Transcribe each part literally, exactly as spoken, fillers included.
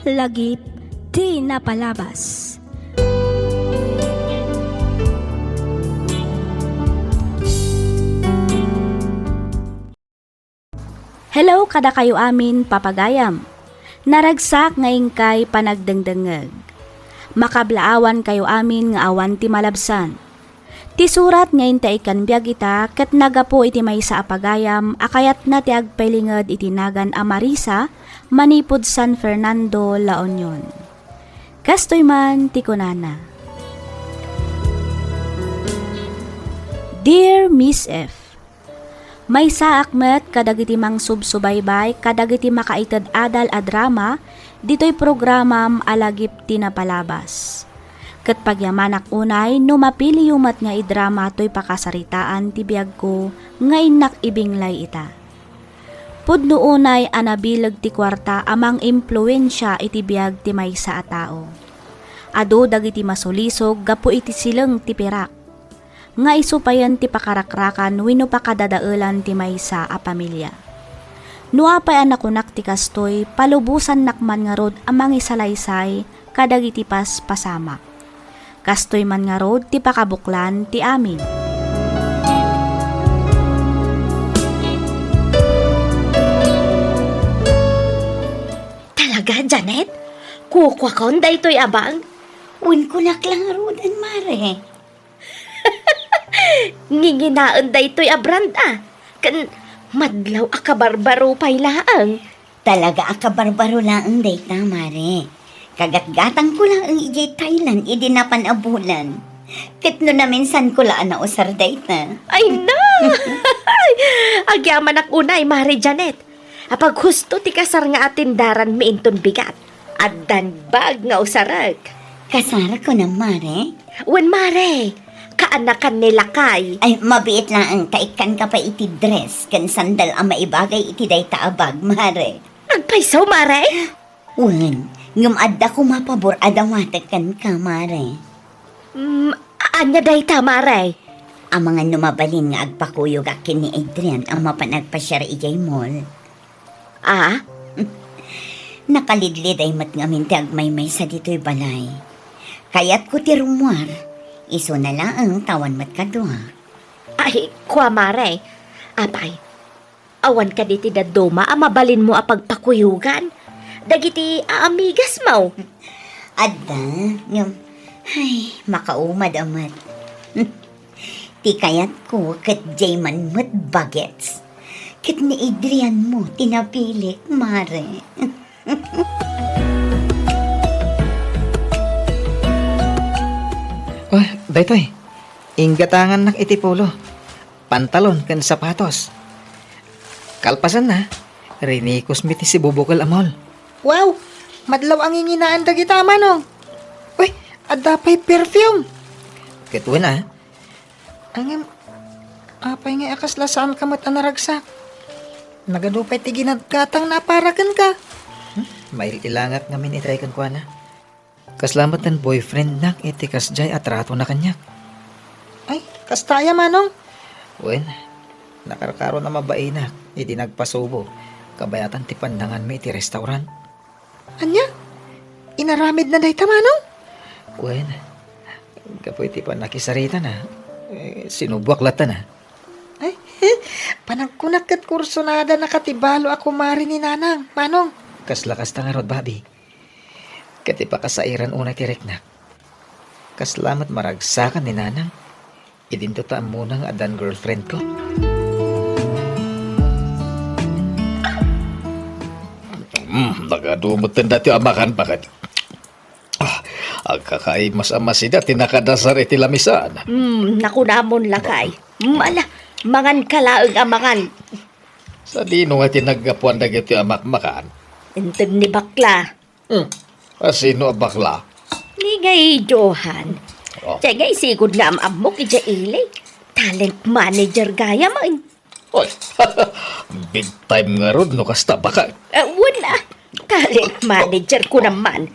Lagip ti napalabas. Hello kadakayo amin, papagayam. Naragsak nga inkay panagdengdengngeg. Makablaawankayo amin nga awan ti malabsan. Ti surat nga inta ikkan biag ita ket nagapu iti maysa a pagayam a kayatna ti agpailinged iti nagan a Marisa manipud San Fernando, La Union. Kastoy man ti kunana, Dear Miss F, Maysaak met kadagiti mangsubsubaybay kadagiti makaited adal a drama ditoy programam a Lagip ti Napalabas. Ket pagyamanak unay no mapiliyo met nga idrama toy pakasaritaan ti biagko nga innak ibinglay ita. Pudno unay a nabileg ti kuarta a mangimpluensia iti biag ti maysa a tao. Adu dagiti masulisog gapu iti sileng ti pirak. nga isu payen ti pakarakrakan wenno pakadadaelan ti maysa a pamilia. No apay a nakunak ti kastoy, palubosannak man ngarud a mangisalaysay kadagiti paspasamak. Kastoy man ngarud ti pakabuklan ti amin. Talaga, Janet? Kukuakon daytoy a bag? Wen, kunak la ngaruden, Mare. Nginginaen daytoy a brand, a. Ken madlaw a kabarbaro pay laeng. Talaga a kabarbaro laeng dayta, Mare. Kagatgatangko laeng idiay Thailand idi napan a bulan. Ket no naminsanko la a nausar dayta. Ay, na! Agyamanak unay, Mare Janet. Apaghusto ti kasar nga atendaranmi inton bigat. Addan bag nga usarek. Kasar kunam, Mare? Wen, Mare. Kaanakan ni lakay. Ay, mabiit laeng ta ikkanka pay iti dress ken sandal a maibagay iti dayta a bag, Mare. Agpayso, Mare? Wen, ngem adda koma pabor a dawatek kenka, Mare. Mm, ania dayta, Mare? Amangan no mabalin nga agpakuyogak ken ni Adrian a mapan agpasiar idiay mall. A? Nakalidliday met ngamin ti agmaymaysa ditoy balay. Kayatko ti rummuar, isuna laeng ta awan met kadua. Ay, kua, Mare. Apay, awan kadi ti dadduma a mabalinmo a pagpakuyogan dagiti aamigasmo? Adda, ngem, ay, makaumad a met. Ti kayatko ket diay man met bagets. Ket ni Adrian mo ti napilik, Mare. Oh, daytoy. Inggatangannak iti polo, pantalon ken sapatos. Kalpasanna, rinikosmi ti sibubukel a mall. Wow! Madlaw a nginginaan dagita, Manong. Uy, adda pay perfume. Ket wen a. Ngem, apay ngay a kasla saanka met a naragsak? Nagadu pay ti ginatgatang na a para kenka. Hmm? Mail-ilangak ngamin itay kenkuana. Kasla met ti boyfriendnak iti kasdiay a tratona kaniak. Ay, kasta aya, Manong? Wen, nakarkaron a mabainak idi nagpasubo, kabayatan ti pannanganmi iti restaurant. Ania? Inaramidna dayta, Manong? Wen, gapu iti pannakisaritana, eh, sinuboak lattan a. Ay, panagkunak ket kursunada na ka ti balo a kumare ni Nanang, Manong. Kasla kasta ngarud, Bobby. Ket ipakasairan unay ti riknak. Kasla met maragsakan ni Nanang. Idinto ta ammona nga addan girlfriendko. Hmm, nagadu met daytoy a makan, baket. Ah, agkakaimas a masida ti nakadasar iti lamisan. Hmm, nakunamon lakay. Hmm, ala, mangan ka laeng a mangan. Sadino nga ti naggapuan dagitoy a makmakan? Inted ni bakla. Hmm. A sino a bakla? Ni ngay Johan. Oh. Diay ngay sigud nga am-ammok idiay ili. Talent manager gayam. Oy, big time ngarud no kasta baka. Eh, wen a. Talent manager ko naman.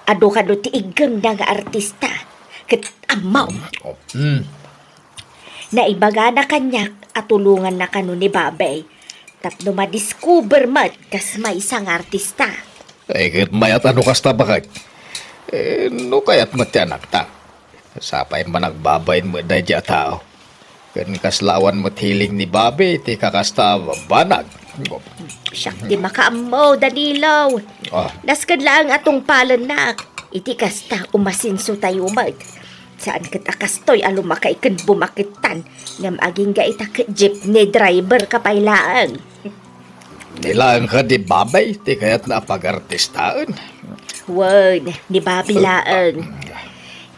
Adu kano ti iggemna nga artista. Ket ammo. Oh, hmm. Naibagana kaniak a tulonganna kano ni Babay tapno madiscover met kas maysa nga artista. Ay, ket mayat a no kasta, baket. Eh, no kayat met ti anakta. Sapay man agbabain met daydi a tao. Ken kasla awan met hiling ni Bobby ti kakasta a banag. Siak ti makaammo, Danilo. Ah. Nasken laeng a tungpalennak. Iti kasta, umasinso tayo met. Saan ket a kastoy a lumakay ken bumakettan, ngem agingga ita ket jeepney driver ka pay laeng. Ni laeng kadi Bobby ti kayatna a pagartistaen? Wen, ni Bobby laeng.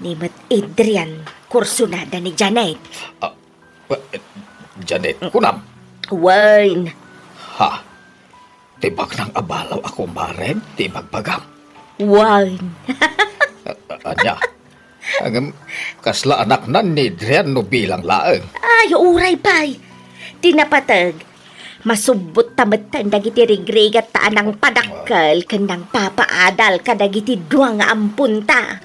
Ni met Adrian, kursunada ni Janet. Ah, eh, Janet, kunam? Wen. Ha? Ti baknang a balaw a kumarem ti ibagbagam? Wen. Ah, ah, ania? Ngem, kasla anaknan ni Adrian no bilang laeng? Ay, uray pay. Ti napateg, masubbotta metten dagiti rigrigatta a nangpadakkel ken nangpapaadal kadagiti dua nga amponta.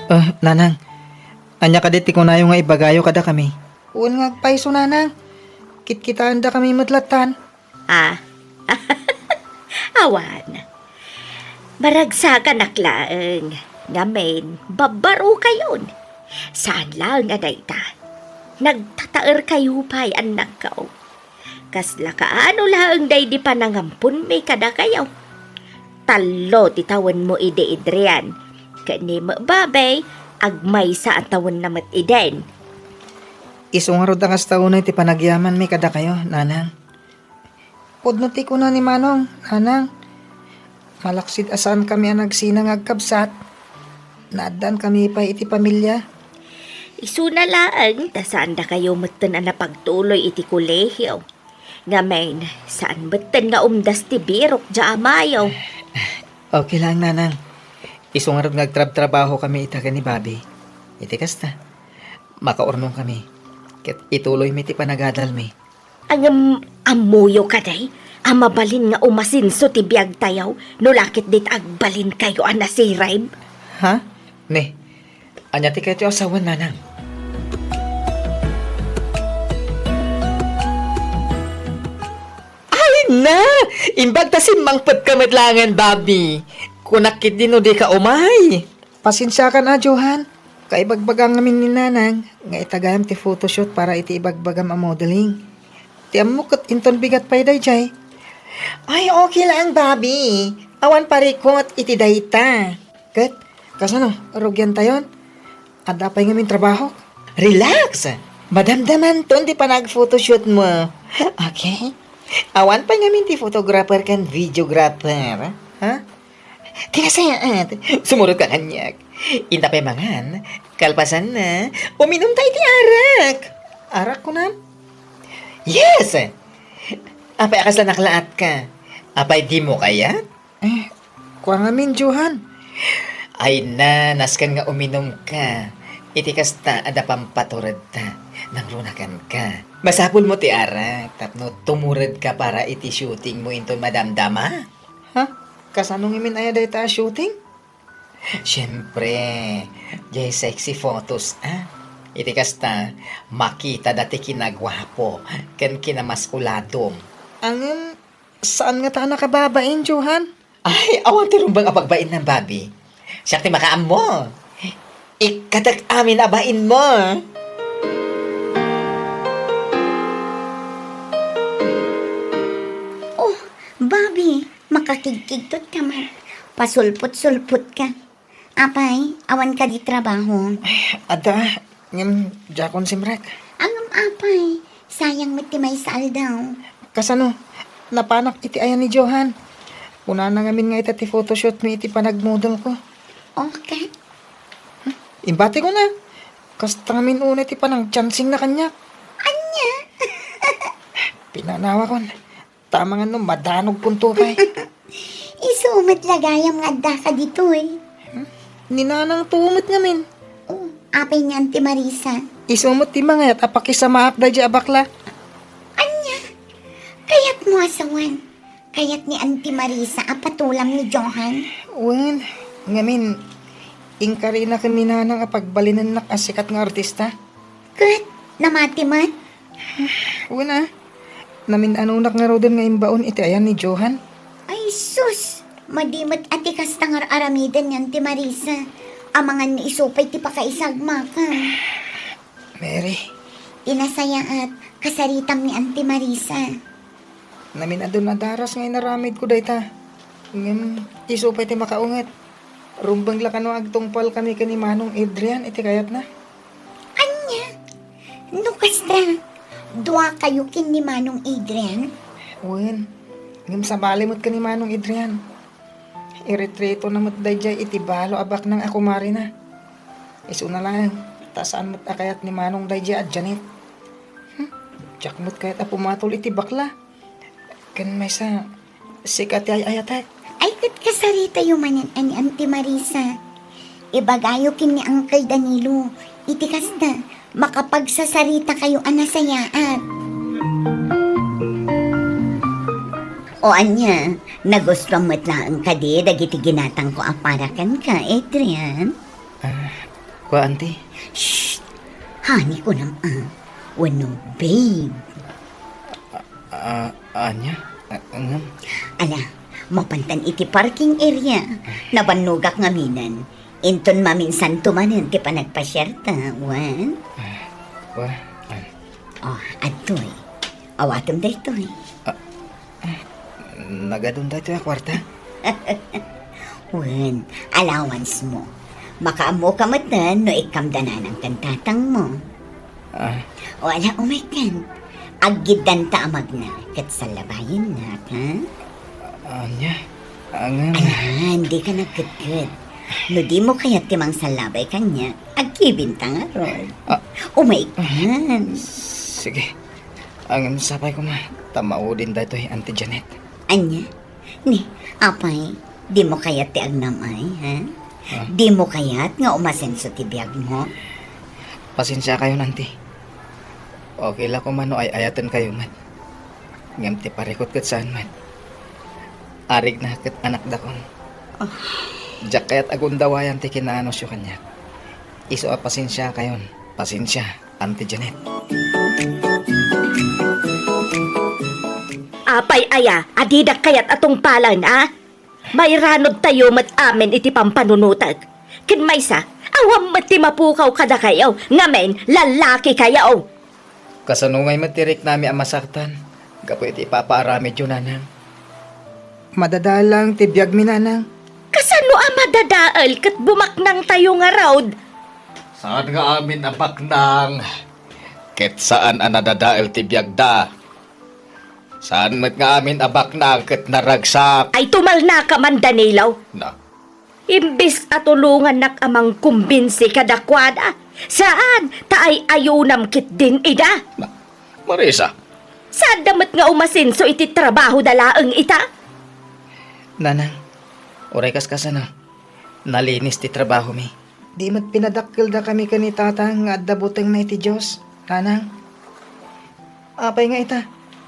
Ah, nanang, ania kadi ti kunayo nga ibagayo kadakami? Wen nga agpayso, nanang. Kitkitaendakami met lattan. Ah. Awan. Maragsakanak laeng. Ngamin, babbarokayon. Saan laeng a dayta. Nagtataerkayo pay, annakko. Kasla kaano laeng daydi panangamponmi kadakayo. Tallo ti tawenmo idi, Adrian. Ken ni met Bobby, agmaysa a tawenna met idin. Isu ngarud a kasta unay ti panagyamanmi kadakayo, nanang. Pudno ti kuna ni Manong, nanang. Malaksid a saankami a nagsina nga agkabsat, naaddaankami pay iti pamilia. Isuna laeng ta saandakayo metten a napagtuloy iti kolehio. Ngamin, saan metten nga umdas ti birok diay amayo. Okay lang, nanang. Isu ngarud nga agtrabtrabahokami ita ken ni Bobby. Iti kasta, makaurnongkami, ket ituloymi ti panagadalmi. Ngem ammoyo kadi a mabalin nga umasinso ti biagtayo no la ket dita agbalinkayo a nasirib? Ha? Ne, ania ti kayatyo a sawen, nanang? Ay na! Imbag ta simmangpetka met laengen, Bobby. Kunak ketdi no dika umay. Pasensiakan a, Johan. Kaibagbagam ngamin ni Nanang nga itagayam ti photoshoot para iti ibagbagam a modeling. Ti ammok ket inton bigat pay daydiay. Ay, okay lang, Bobby. Awan parikot iti dayta. Ket, kasano, rugiantayon? Adda pay ngamin trabahok? Relax! Madamdamanton ti panag-photoshoot mo. Okay? Awan pay ngamin ti photographer ken videographer. Ha? Ti nasayaat, sumurot ka kaniak. Inta pay mangan, kalpasanna, uminumta iti arak. Arak, kunam? Yes! Apay a kasla naklaatka? Apay dimo kayat? Eh, kua ngamin, Johan. Ay na, nasken nga uminumka. Iti kasta, adda pampaturedta. Nangrunakanka. Masapulmo ti arak tapno tumuredka para iti shootingmo inton madamdama. Ha? Kasano ngamin aya dayta a shooting? Siempre, jay sexy photos, a. Iti kasta, makitada ti kinaguapo ken kinamasuladom. Ngem, saan ngata a nakababain, Johan? Ay, awan ti rumbeng a pagbainnan, Bobby. Siak ti makaammo. Ikkatek amin a bainmo. Oh, Bobby, makakigkigtot ka man. Pasulpot-sulpot ka. Apay, awan kadi trabaho? Ay, adda, ngem diakon simrek. Ngem apay, sayang met ti maysa aldaw. Kasano? Napanak iti ayan ni Johan. Kunana ngamin nga ita ti photoshoot mi iti panagmodelko. Okay. Imbati ko na. Kasta ngamin unay ti panangchancing na kaniak. Ania? Pinanawakon. Tama nga no madanogkonto pay. Isu met la gayam nga addaka ditoy. Hmm? Ni Nanang to met ngamin. Oh, apay ni Auntie Marisa? Isu met ti mangayat a pakisamaak daydi a bakla. Ania? Kayatmo a sawen? Kayat ni Auntie Marisa a patulam ni Johan? Wen, ngamin, inkarina ken ni Nanang a pagbalinennak a sikat nga artista. Ket namati met? Wen a, namin-anonak ngaruden nga imbaon iti ayan ni Johan. Ay sus! Madi met a ti kasta nga ar-aramiden ni Auntie Marisa. Amangan no isu pay ti pakaisagmakam. Mary. Ti nasayaat, kasaritam ni Auntie Marisa. Namin-adun a daras nga inaramidko dayta. Ngem isu pay ti makaunget. Rumbeng la kano agtungpalkami ken ni Manong Adrian iti kayatna. Ania? No kasta, duakayo ken ni Manong Adrian? Wen, ngem sabali met ken ni Manong Adrian. Iretretona met daydiay iti balo a baknang a kumarena. Isuna laeng, ta saan met a kayat ni Manong daydiay a Janet. Hmm, diak met kayat a pumatol iti bakla. Ken maysa, sika ti ay-ayatek. Ay, ket kasaritayo manen a ni Auntie Marisa. Ibagayo ken ni Uncle Danilo. Iti kasta, makapagsasaritakayo a nasayaat. O ania, nagustuam met laeng kadi dagiti ginatangko a para kenka, Adrian? Ah, kua, Auntie? Shh! Honey, kunam a. Wenno babe. Ah, ania? Ah, ngem? Ala, mapantan iti parking area. Nabannogak ngaminen. Inton maminsanto manen ti panagpasiarta, wen? Ah, wa, ah. Oh, adtoy. Awatem daytoy. Ah, ah, nagadun daytoy a kuarta? Wen, allowance mo. Makaammoka metten no ikkamda nanang ken tatangmo. Ah. O ala, umaykan. Aggiddanta a magna, ket sallabayennak, ha? Ania? Ngem? Ayan, dika nagkedked. No dimo kayat ti mangsallabay kaniak, agkibinta ngarud. Ah. Umaykan. Sige. Ngem sapay koma, ta maudin daytoy, Auntie Janet. Ania? Ni, apay, dimo kayat ti agnam-ay, ha? Ah. Dimo kayat nga umasenso ti biagmo? Pasensiakayon, Auntie. Okay la koma no ay-ayatenkayo met. Ngem ti parikut ket saan met. Arigna ket anakdakon. Ah. Diak kayat a gundawayan ti kinaanusyo kaniak. Isu a pasensiakayon. Pasensia, Auntie Janet. Apay aya a didak kayat a tungpalen, a? Mairanudtayo met amin iti pampanunotek. Ken maysa, awan met ti mapukaw kadakayo, ngamin, lallakikayo. Kasano ngay met ti riknami a masaktan gapu iti ipapaaramidyo, nanang? Madadael laeng ti biagmi, nanang. Kasano a madadael ket bumaknangtayo ngarud? Saan nga amin a baknang ket saan a nadadael ti biagda. Saan met nga amin a baknang ket naragsak. Ay, tumalnaka man, Danilo. Na. Imbes a tulongannak a mangkumbinsi kadakuada, saan, ta ay-ayunam ketdin ida. Na, Marisa. Saanda met nga umasenso iti trabahoda laeng ita. Nanang, uray kaskasano, nalinis ti trabahomi. Di met pinadakkeldakami ken ni Tatang nga adda butengna iti Dios, nanang. Apay nga ita,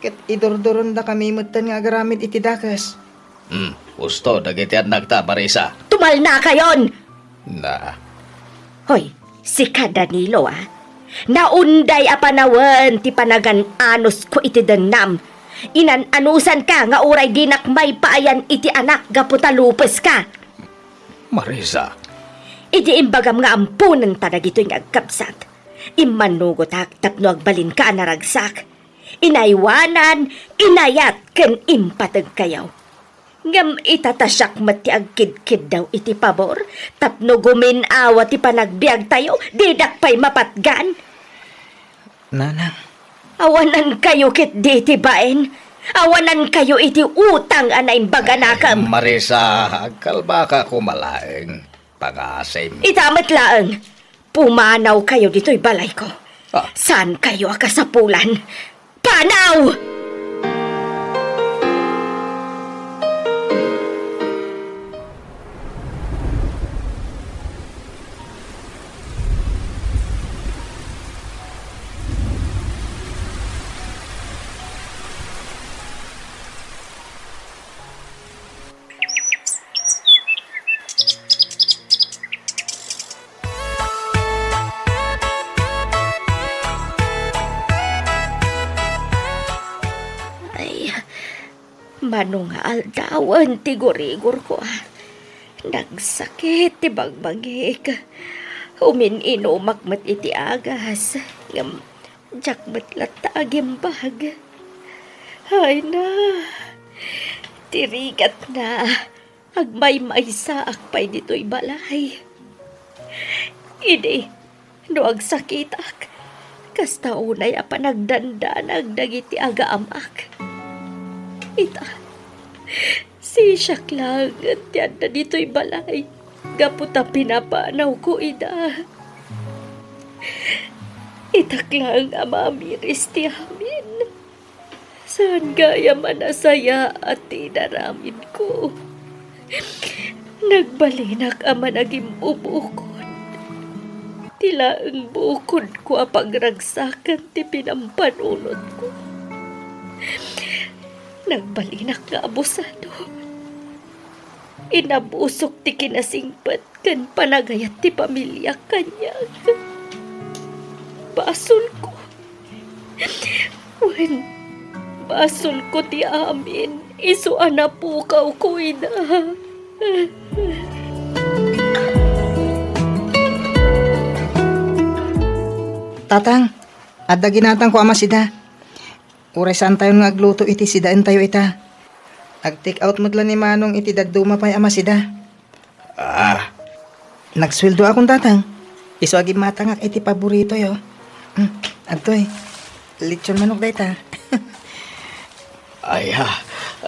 ket idurdurondakami metten nga agaramid iti dakes. Hmm, husto dagiti annakta, Marisa. Tumalnakayon! Na. Hoy, sika, Danilo, a. Naunday a panawen ti panagan-anusko iti dengngam. Inan-anusanka nga uray dinak maipaayan iti anak gapu ta lupeska. Marisa. Idi imbagam nga amponenta dagitoy nga agkabsat, immanugotak tapno agbalinka a naragsak. Inaywanan, inayat, ken impategkayo. Ngem ita ta siak met ti agkidkiddaw iti pabor tapno gumin-awa ti panagbiagtayo, didak pay mapatgan. Nanang. Awanankayo ketdi iti bain. Awanankayo iti utang a naimbag a nakem. Marisa, agkalbaka koma laeng. Pangasim. Ita met laeng. Pumanawkayo ditoy balayko. Ah. Saankayo a kasapulan. Panaw! Ay, mano nga aldawen ti gurigorko, a. Nagsakit ti bagbagik. Umin-inumak met iti agas, ngem diak met latta agimbag. Ay na, ti rigatna, agmaymaysaak pay ditoy balay. Idi no agsakitak, kasta unay a panagdandanag dagiti agaamak. Ita, sisiak laeng ti adda ditoy balay gapu ta pinapanawko ida. Itak laeng a mamiris ti amin. Saan gayam a nasayaat ti inaramidko. Nagbalinak a managimbubukod. Ti laeng bukodko a pagragsakan ti pinampanunotko. Nagbalinak nga abusado. Inabusok ti kinasingpet ken panagayat ti pamiliak kaniak. Basolko. Wen, basolko ti amin, isu a napukawko ida. Tatang, adda ginatangko a masida. Uray saantayon nga agluto iti sidaentayo ita. Ag-take out met la ni Manong iti dadduma pay a masida. Ah. Nagsueldoakon, Tatang. Isu a gimmatangak iti paboritoyo. Hmm, adtoy. Lechon manok dayta. Ay, ah,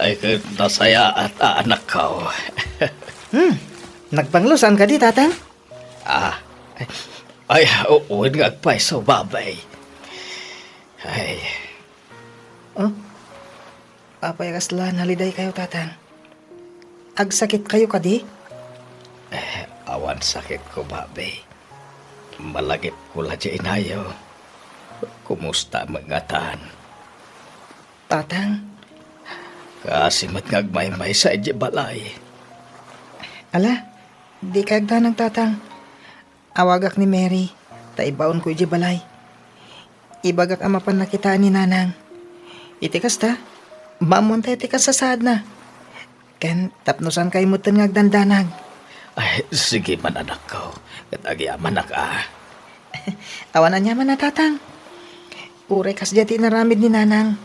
ay, ket nasayaat a anakko. Hmm, nagbanglo, saan kadi, Tatang? Ah, ay, ay, wen nga agpayso, babay. Ay. Oh? Apay a kasla nalidaykayo, Tatang? Agsakitkayo kadi? Eh, awan sakitko, babi. Malagipko la diay inayo. Kumusta met ngatan? Tatang? Kaasi met nga agmaymaysa idiay balay. Ala, dikay agdanag, Tatang. Awagak ni Mary, ta ibaonko idiay balay. Ibagak a mapan nakitaan ni Nanang. Iti kasta, maammoantayo ti kasasaadna. Ken tapno saankayo metten nga agdandanag. Ay, sige man, anakko, ket agyamanak a. Awan aniaman a, Tatang. Uray kasdiay ti inaramid ni Nanang,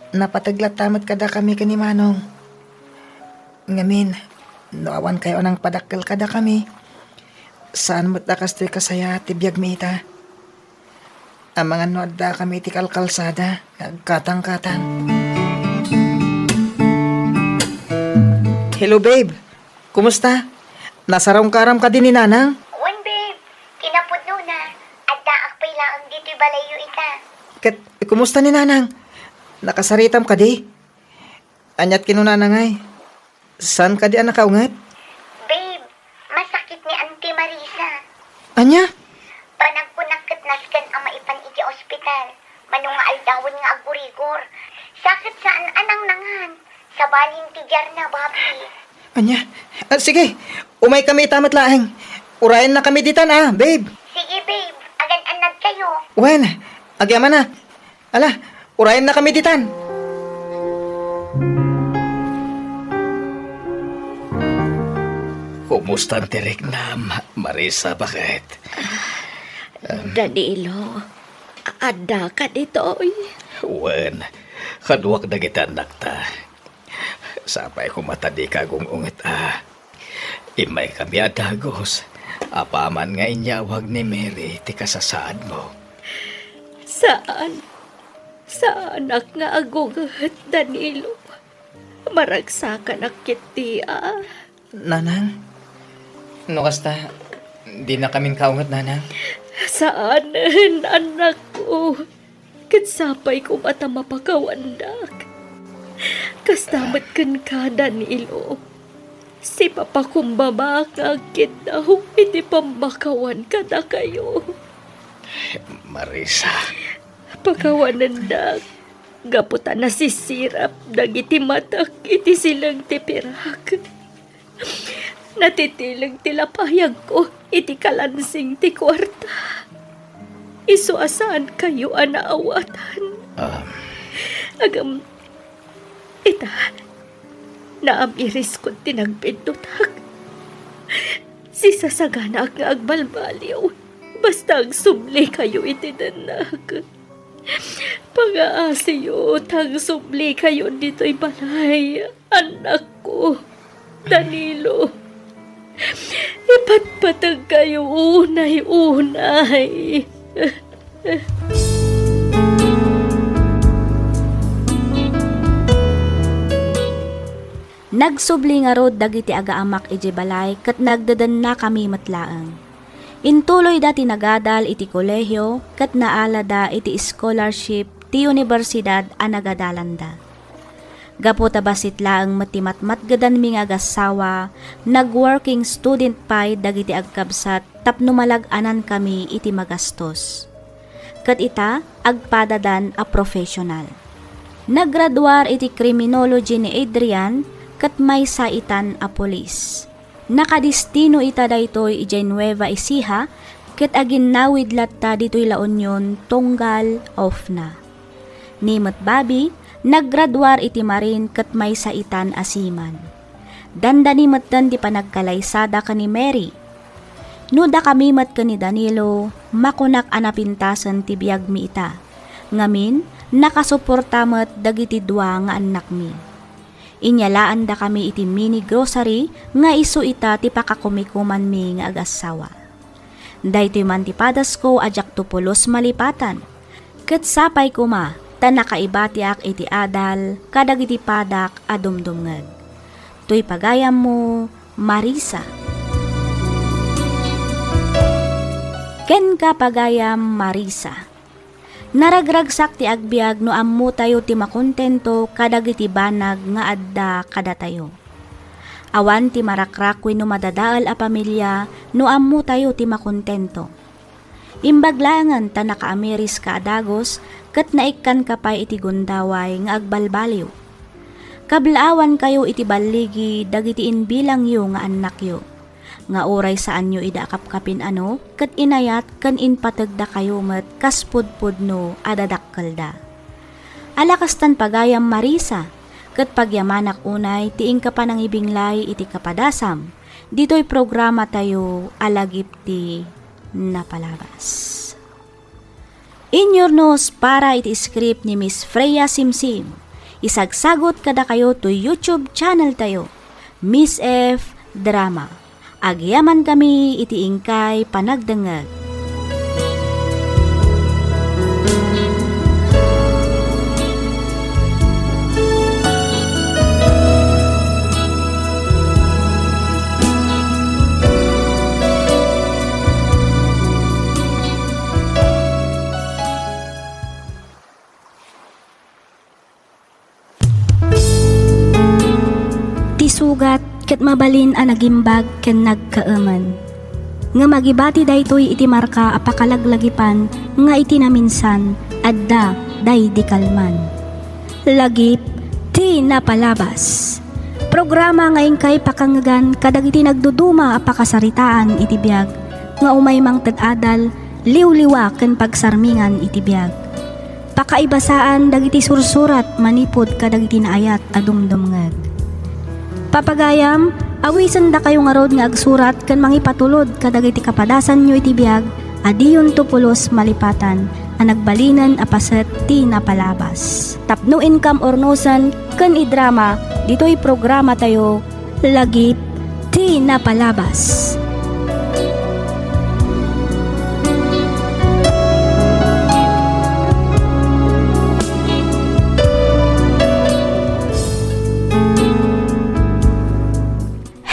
napateg latta met kadakami ken ni Manong. Ngamin, no awankayo a nangpadakkel kadakami, saan met a kastoy kasayaat ti biagmi ita. Amangan no addakami iti kalkalsada nga agkatangkatang. Hello, babe. Kumusta? Nasarungkaram kadi ni Nanang? Wen, babe. Kinapudnona, addaak pay laeng ditoy balayyo ita. Ket kumusta ni Nanang? Nakasaritam kadi? Aniat kinunana ngay? Saan kadi a nakaunget? Babe, masakit ni Auntie Marisa. Ania? Panagkunak ket nasken a maipan iti ospital. Mano nga aldawen nga aggurigor. Sa ket saan a nangnangan. Sabalin ti diarna, babe. Ania? Ah, sige, umaykami ita met laeng. Urayennakami ditan a, babe. Sige, babe. Agan-annadkayo. Wen, agyamanak. Ala, urayennakami ditan. Kumustan ti riknam, Marisa, baket? Danilo, addaka ditoy? Wen, kaduak dagiti annakta. Sapay koma ta dika agung-unget a. Immaykami a dagus, apaman nga inyawag ni Mary ti kasasaadmo. Saan. Saanak nga agunget, Danilo. Maragsakanak ketdi a. Nanang, no kasta, dinakamin kaunget, Nanang? Saanen, anakko. Ket sapay koma ta mapakawandak. Kasta met kenka, Danilo. Sipapakumbabak nga agkiddaw iti pammakawan kadakayo. Marisa. Pakawanendak gapu ta nasisirap dagiti matak iti sileng ti pirak. Natitileg ti lapayagko iti kalansing ti kuarta. Isu a saankayo a naawatan. Ah. Agam, Ita, naam-iriskon ti nagbinnotak. Sisasaganaak nga agbalbaliw, basta agsublikayo iti dennak. Pangaasiyo ta agsublikayo ditoy balay, annakko, Danilo. Ipatpategkayo unay-unay. Nagsubli ngarud dagiti agaamak idiay balay ket nagdedennakami met laeng. Intuloyda ti nagadal iti kolehio ket naalada iti scholarship ti universidad a nagadalanda. Gapu ta bassit laeng met ti matmatgedanmi nga agassawa, nag-working student pay dagiti agkabsat tapno malag-anankami iti magastos. Ket ita, agpadadan a professional. Naggraduar iti criminology ni Adrian ket maysa itan a pulis. Nakadestino ita daytoy idiay Nueva Ecija ket aginnawid latta ditoy La Union tunggal ofna. Ni met Bobby, naggraduar iti Marine ket maysa itan a seaman. Dandani metten ti panagkalaysada ken ni Mary. No dakami met ken ni Danilo, makunak a napintasen ti biagmi ita. Ngamin, nakasuporta met dagiti dua nga annakmi. Inyalaandakami iti mini grocery nga isu ita ti pakakumikumanmi nga agassawa. Daytoy man ti padasko a diakto pulos malipatan. Ket sapay koma ta nakaibatiak iti adal kadagiti padak a dumdumngeg. Toy pagayammo, Marisa. Kenka, pagayam Marisa. Naragragsak ti agbiag no ammotayo ti makontento kadagiti banag nga adda kadatayo. Awan ti marakrak wenno madadael a pamilia no ammotayo ti makontento. Imbag laengen ta nakaamiriska a dagus ket naikkanka pay iti gundaway nga agbalbaliw. Kablaawankayo iti balligi dagiti imbilangyo nga annakyo, nga uray saanyo ida a kapkapin-ano ket inayat ken impategdakayo met kas pudpudno a dadakkelda. Ala kastan pagayam Marisa, ket pagyamanak unay ti inka panangibinglay iti kapadasam ditoy programatayo a Lagip ti Napalabas. Inyurnos para iti script ni Miss Freya Simsim. Isagsagut kadakayo toy YouTube channel tayo, Miss F Drama. Agyamankami iti inkay panagdengngeg. Ti sugat ket mabalin a nagimbag ken nagkaemen. Ngem agibati daytoy iti marka a pakalaglagipan nga iti naminsan, adda daydi kalman. Lagip ti Napalabas. Programa nga inkay pakangngegan kadagiti nagduduma a pakasaritaan iti biag nga umay mangted adal, liwliwa ken pagsarmingan iti biag. Pakaibasaan dagiti sursurat manipud kadagiti naayat a dumdumngeg. Papagayam, awisendakayo ngarud nga agsurat ken mangipatulod kadagiti kapadasanyo iti biag a diyonto pulos malipatan a nagbalinen a paset ti napalabas. Tapno inkam urnosen ken idrama ditoy programatayo, Lagip ti Napalabas.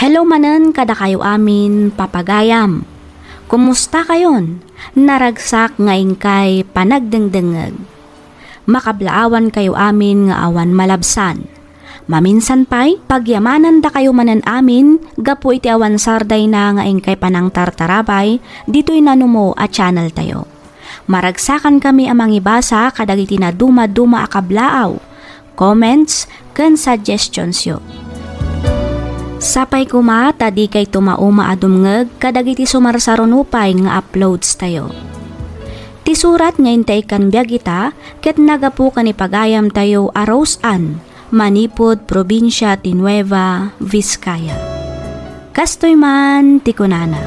Hello manen kadakayo amin, papagayam. Kumusta kayon? Naragsak nga inkay panagdengdengngeg. Makablaawan kayo amin nga awan malabsan. Maminsan pay, pagyamanandakayo manen amin gapu iti awan sardayna nga inkay panangtartarabay ditoy nanumo a channel tayo. Maragsakankami a mangibasa kadagiti nadumaduma a kablaaw, comments, ken suggestions yo. Sapay koma ta dikayto mauma a dumngeg kadagiti sumarsaruno pay nga uploads tayo. Ti surat nga intay ikkan biag ita ket nagapu ken ni pagayam tayo a Rose Ann, manipud probinsia ti Nueva Vizcaya. Kastoy man ti kunana,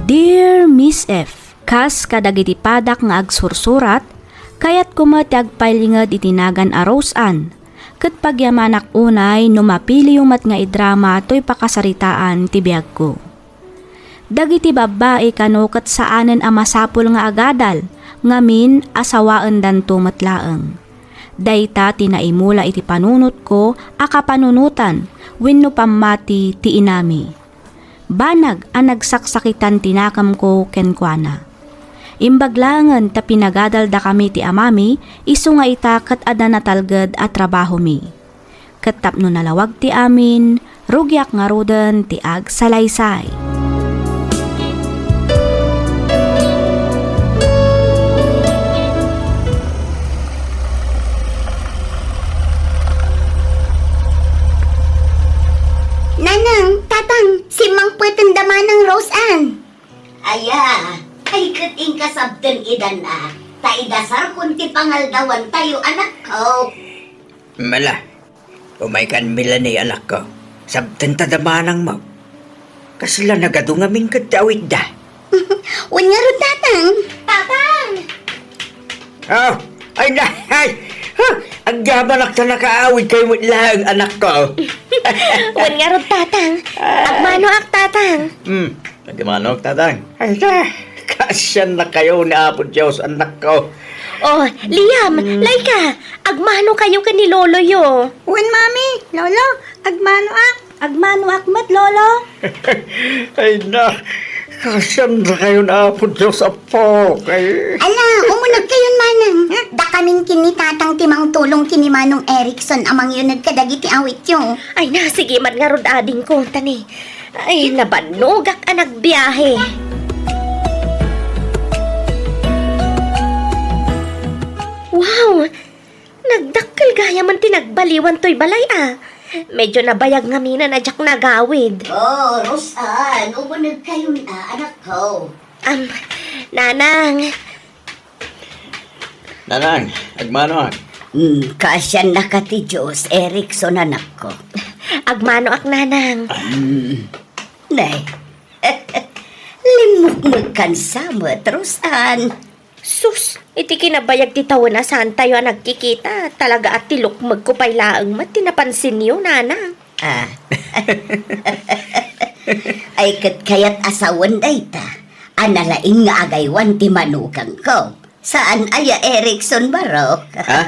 Dear Miss F, kas kadagiti padak nga agsursurat, kayatko met ti agpailinged iti nagan a Rose Ann, ket pagyamanak unay no mapiliyo met nga idrama toy pakasaritaan ti biagko. Dagiti babbai kano ket saanen a masapul nga agadal, ngamin, asawaendanto met laeng. Dayta ti naimula iti panunotko a kapanunotan wenno pammati ti inami. Banag a nagsaksakitan ti nakemko kenkuana. Imbag laengen ta pinagadaldakami ti amami, isu nga ita ket adda natalged a trabahomi. Ket tapno nalawag ti amin, rugiak ngaruden ti agsalaysay. Nanang, Tatang, simmangpeten da manang Rose Ann. Aya, ay ket inka sabten idan a, ta idasarkon ti pangaldawantayo, anakko. Mala, umaykan Melanie, anakko. Sabten ta da manang mo. Kasla nagadu ngamin ket ti awitda. Wen ngarud, Tatang. Tatang! Oh, ay na, ay! Huh! Agyamanak ta nakaawidkayo met laeng, anakko. Wen ngarud, Tatang. Agmanoak, Tatang. Hmm, agmanoak, Tatang. Ay na, kaasiannakayo ni Apo Dios, anakko. Oh, Liam, Laika, agmanokayo ken ni Loloyo. Wen, Mami, Lolo, agmanoak. Agmanoak met, Lolo. Ay na, kaasiannakayon, Apo Dios, Apo. Ay. Ala, umunegkayon manang. Dakamin ken ni Tatang ti mangtulong ken ni Manong Erickson a mangyuneg kadagiti awityo. Ay na, sige man ngarud, adingko, tani. Ay, nabannogak a nagbiahe. Wow! Nagdakkel gayam ti nagbaliwan toy balay a. Medyo nabayag ngamin a diak nagawid. Oh, Rose Ann, umunegkayon a, anakko. Am, Nanang. Nanang, agmanoak. Hmm, kaasiannaka ti Dios, Erickson, anakko. Agmanoak, Nanang. Hmm. Nay. Limmukmukkan sa met, Rose Ann. Sus, iti kinabayag ti tawen a saantayo a nagkikita, talaga a ti lukmegko pay laeng met ti napansinyo, Nanang. Ah. Ay, ket kayat a sawen dayta, a nalaing nga agaywan ti manugangko. Saan aya, Erickson, barok? Ha?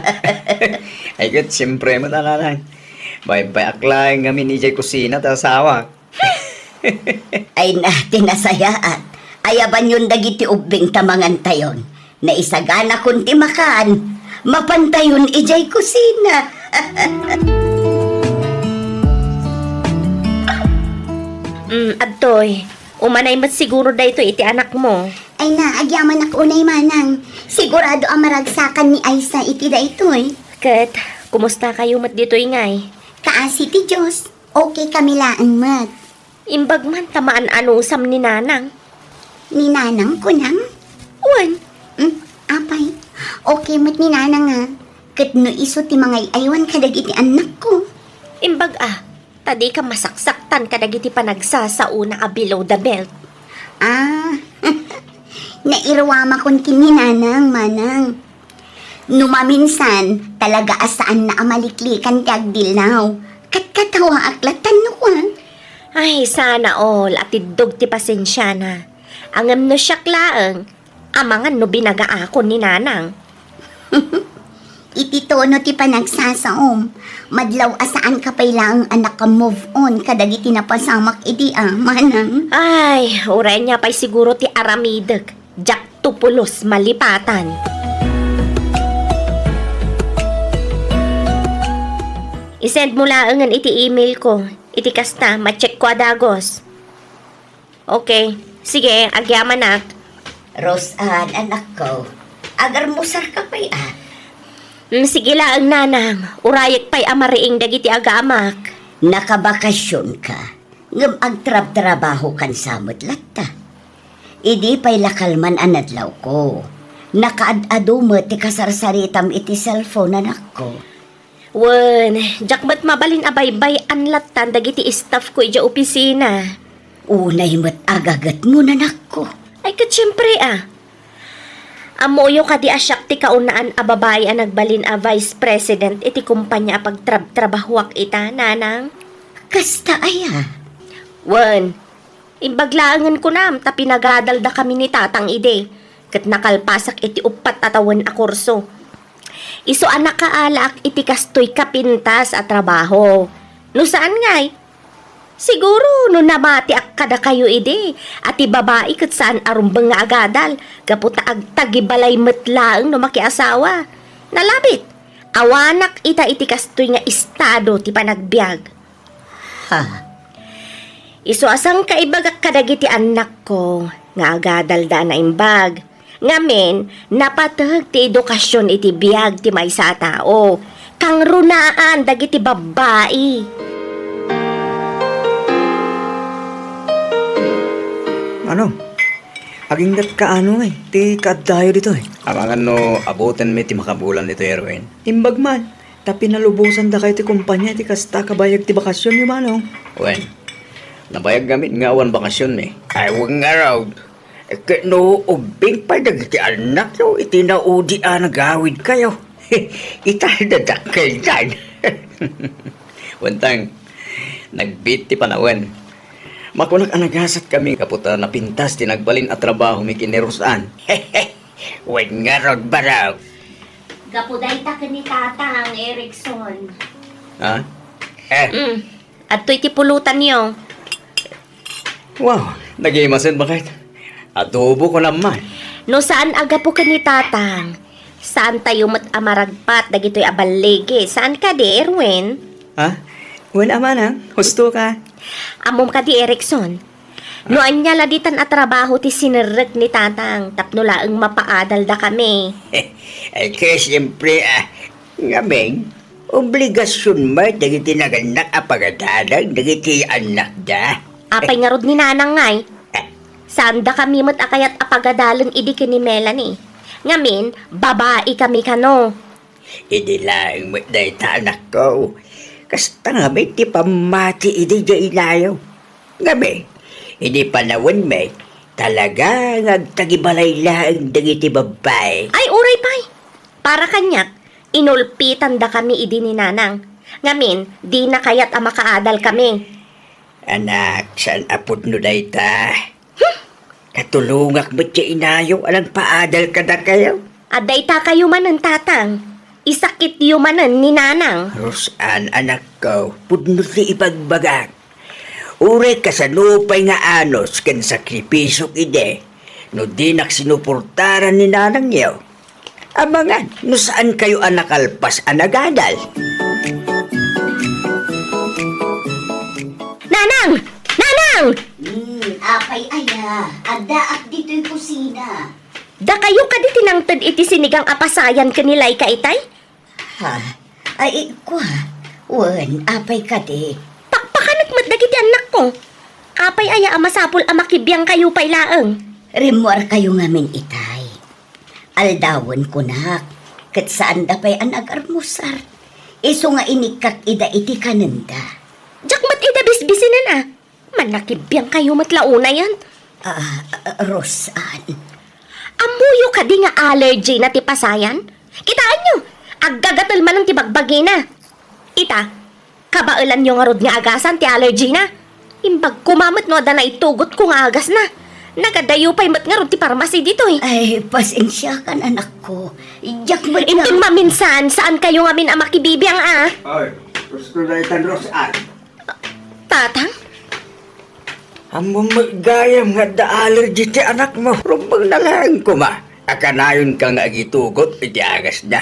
Ay, ket, siyempre met, Nanang. Baybay-ak laeng ngamin idiay kusina ta asawa. Ay na, ti nasayaat. Ayabanyon dagiti ubbing ta mangantayon. Naisaganakon ti makan. Mapantayon idiay kusina. Mm, adtoy. Umanay met siguro daytoy iti anakmo. Ay na, agyamanak unay manang. Sigurado a maragsakan ni Aisa iti daytoy. Ket, kumustakayo met ditoy ngay? Kaasi ti Dios. Okay kami laeng met. Imbag man ta maan-anusam ni Nanang. Ni Nanang, kunam? Wen. Hmm, apay. Okay met ni Nanang a. Ket no isu ti mangay-aywan kadagiti annakko. Imbag a, ta dika masaksaktan kadagiti panagsasaona a below the belt. Ah, nairuamakon ken ni Nanang, manang. No maminsan, talaga a saanna a maliklikan ti agdillaw. Katkatawaak latta no kuan. Ay, sana all a tiddog ti pasensiana. Ngem no siak laeng, amangan no binagaakon ni Nanang. Iti tono ti panagsasaom, madlaw a saanka pay laeng a naka-move on kadagiti napasamak idi a, manang. Ay, uray ania pay siguro ti aramidek. Diak to pulos malipatan. I-send mo laengen iti email ko. Iti kasta, ma-check ko a dagos. Okay. Sige, agyamanak. Rose Ann, anakko, agarmusarka pay a? Mm, sige laeng, Nanang. Urayek pay a mariing dagiti agaamak. Nakabakasionka. Ngem agtrabtrabahokan sa met latta. Idi pay la kalman a nadlawko, nakaad-adu met ti kasarsaritam iti cellphone, anakko. Wen, diak met mabalin a baybay-an lattan dagiti staff ko idiay opisina. Unay met a gagetmo, anakko. Ay, ket siempre, a. Ammoyo kadi a siak ti kaunaan a babai a nagbalin a vice president iti kompania a pagtrabtrabahoak ita, nanang? Kasta aya? Wen, imbag laengen kunam ta pinagadaldakami ni tatang idi, ket nakalpasak iti uppat a tawen a kurso. Isu a nakaalaak iti kastoy kapintas a trabaho. No saan ngay, siguro no namatiak kadakayo idi, a ti babai ket saan a rumbeng nga agadal, gapu ta agtagibalay met laeng no makiasawa. Nalabit, awanak ita iti kastoy nga estado ti panagbiag. Ha? Isu a saan ka ibagak kadagiti annakko nga agadalda a naimbag. Ngamin, napateg ti edukasyon iti biag ti maysa a tao. Kangrunaan dagiti babbai. Ano? Aginggatka ano, eh, ti kaaddayo ditoy? Amangan no abutenmi ti makabulan ditoy, Erwin. Imbag man, ta pinalubosandakayo ti kompania iti kasta a kabayag ti bakasionyo, Manong. Wen, nabayag ngamin nga awan bakasionmi. Ay, wen ngarud. Ket no ubbing pay dagiti annakyo iti naudi a nagawidkayo, ita dadakkeldan. Wen, Tang, nagbiit ti panawen. Makunak a nagasatkami gapu ta napintas ti nagbalin a trabahomi ken ni Roseanne. Wen ngarud, barok. Gapu dayta ken ni Tatang Erickson. Ha? Eh. Mm. Adtoy ti pulutanyo. Wow, nagimasen, baket. Adobo ko naman. No saan a gapu ken ni Tatang, saantayo met a maragpat dagitoy a balligi. Saan kadi, Erwin? Ha? Wen, Manang, husto ka. Ammom kadi, Erickson? No ania la ditan a trabaho ti sinerrek ni Tatang tapno laeng mapaadaldakami? Ay, kaya siyempre, ah, ngamin, obligasion met dagiti nagannak a pagadalan dagiti annakda. Apay ngarud ni Nanang ngay? Eh. Saandakami met a kayat a pagadalen idi ken ni Melanie. Ngamin, babaikami kano. Idi laeng met dayta, anakko. Kasta ngamin ti pammati idi diay inayo. Ngamin, idi panawenmi, talaga nga agtagibalay laeng dagiti babbai. Ay, uray pay. Para kaniak, inulpitandakami idi ni Nanang. Ngamin, dina kayat a makaadalkami. Anak, saan a pudno dayta? Hmm? Katulongak met ti inayo a nagpaadal kadakayo. Adda itakayo manen, Tatang. Isakityo manen ni Nanang. Roseanne, anakko, pudno ti ibagbagak. Uray kasano pay nga anus ken sakripisio idi, no dinak sinuportaran ni Nanangyo. Amangan no saankayo a nakalpas a nagadal. Nanang! Nanang! Hmm, apay aya? Addaak ditoy kusina. Dakayo kadi ti nangted iti sinigang a pasayan ken ni Laika itay? Ha? Ay, kua. Wen, apay kadi? Pakpakanek met dagiti annakko. Apay aya a masapul a makibiangkayo pay laeng? Rimmuarkayo ngamin itay. Aldawen kunak, ket saanda pay a nag-almusar. Isu nga inikkak ida iti kanenda. Diak met ida bisbisinen a. Manakibiangkayo met la unayen. Ah, ah, Roseanne. Ammoyo kadi nga allergy na ti pasayan? Kitaenyo, aggagatel manen ti bagbagina. Ita, kabaelanyo ngarud nga agasan ti allergy na. Imbag koma met no adda naitugotko nga agasna. Nagadayo pay met ngarud ti parmasi ditoy. Ay, pasensiakan, anakko. Diak met Inton nga maminsan, saankayo ngamin a makibibiang a. Ay, gusto na itan, Roseanne. Tatang? Ammom met gayam nga adda allergy ti anakmo. Rumbeng na laeng koma a kanayonka nga agitugot iti agasna.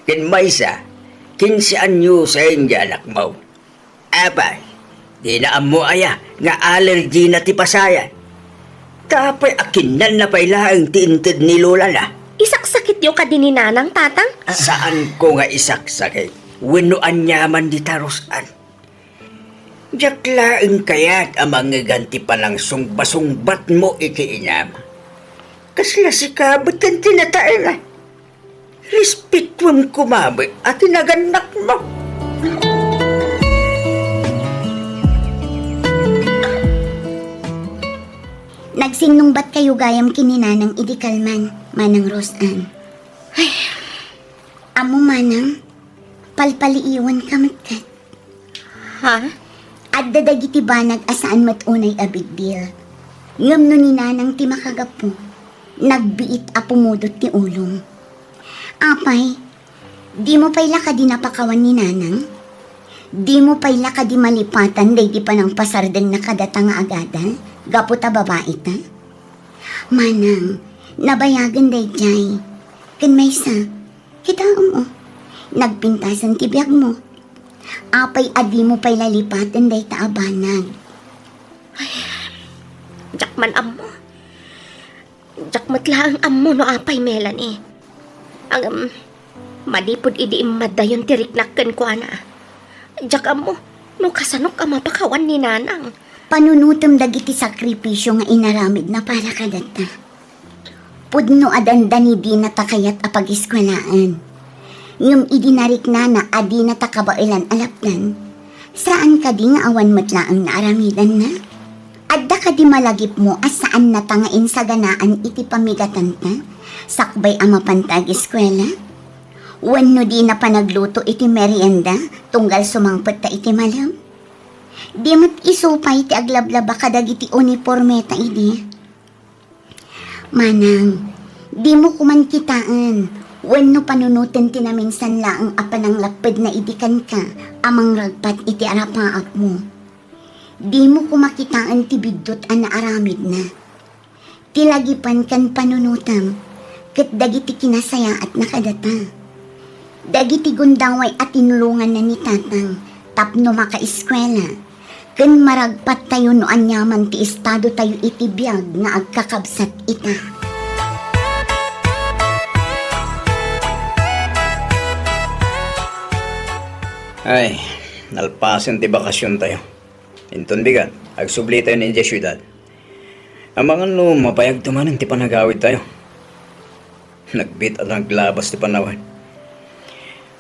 Ken maysa, kinse anyusen ti anakmo. Apay, dina ammo aya nga allergy na ti pasayan? Ta apay a kinnanna pay laeng ti inted ni lolana? Isaksakityo kadi ni Nanang, Tatang? Saanko nga isaksakit wenno aniaman dita, Roseanne. Diak laeng kayat a mangngegan ti panangsungba-sungbatmo iti inam. Kasla sika met ti nataenga. Respetuem koma met a ti nagannakmo. Nagsinnungbat kayo gayam ken ni Nanang idi kalman, Manang Rose-Ann. Ay, ammo, Manang, palpaliiwanka met ket. Ha? Adda dagiti banag a saan met unay a big deal. Ngem no ni Nanang ti makagapu, nagbiit a pumudot ti ulom. Apay, dimo pay la kadi napakawan ni Nanang? Dimo pay la kadi malipatan daydi panangpasardengna kadata nga agadal gapu ta babaita? Manang, nabayagen daydiay. Ken maysa, kitaem, o, nagpintasen ti biagmo. Apay a dimo pay la lipaten dayta a banag? Ay, diak man ammo. Diak met laeng ammo no apay, Melanie. Ngem, manipud idi immaddayon ti riknak kenkuana, diak ammo no kasanok a mapakawan ni Nanang. Panunotem dagiti sakripisio nga inaramidna para kadata. Pudno a dandani dinata kayat a pageskuelaen. Ngem idi nariknana a dinata kabaelan a lapdan, saan kadi nga awan met laeng naaramidanna? Adda kadi malagipmo a saannata nga insaganaan iti pamigatanta sakbay a mapanta ageskuela? Wenno dina panagluto iti merienda tunggal sumangpetta iti malem? Di met isu pay ti aglablaba kadagiti unipormeta idi? Manang, dimo koman kitaen wenno panunoten ti naminsan laeng a pananglappedna idi kenka a mangragpat iti arapaapmo. Dimo koma kitaen ti biddut a naaramidna. Ti lagipen ken panunotem ket dagiti kinasayaatna kadata. Dagiti gundaway a tinulonganna ni Tatang tapno makaeskuela ken maragpattayo no aniaman ti estadotayo iti biag nga agkakabsat ita. Ay, nalpasen ti bakasiontayo. Inton bigat, agsublitayon idiay siudad. Amangan no mabayagto manen ti panagawidtayo. Nagbiit a naglabas ti panawen.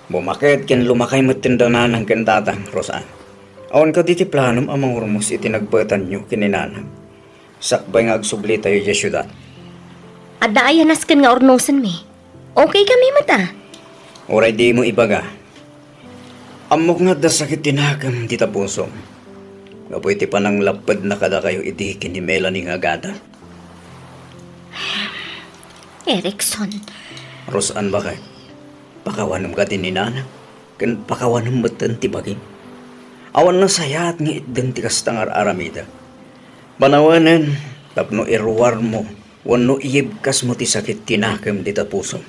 Bumaket ken lumakay met ti Nanang ken Tatang, Rose-Ann. Awan kadi ti planom a mangurmos iti nagbaetanyo ken ni Nanang sakbay nga agsublitayo idiay siudad? Adda aya nasken nga urnosenmi. Okay kami met a. Uray dimo ibaga, ammok nga adda sakit ti nakem dita pusom gapu iti pananglappedna kadakayo idi ken ni Melanie nga agadal. Erickson. Rose-Ann, baket, pakawanem kadi ni Nanang ken pakawanem metten ti bagim. Awan nasayaat nga itdem ti kasta nga ar-aramidek. Panawenen tapno iruarmo wenno iyibkasmo ti sakit ti nakem dita pusom.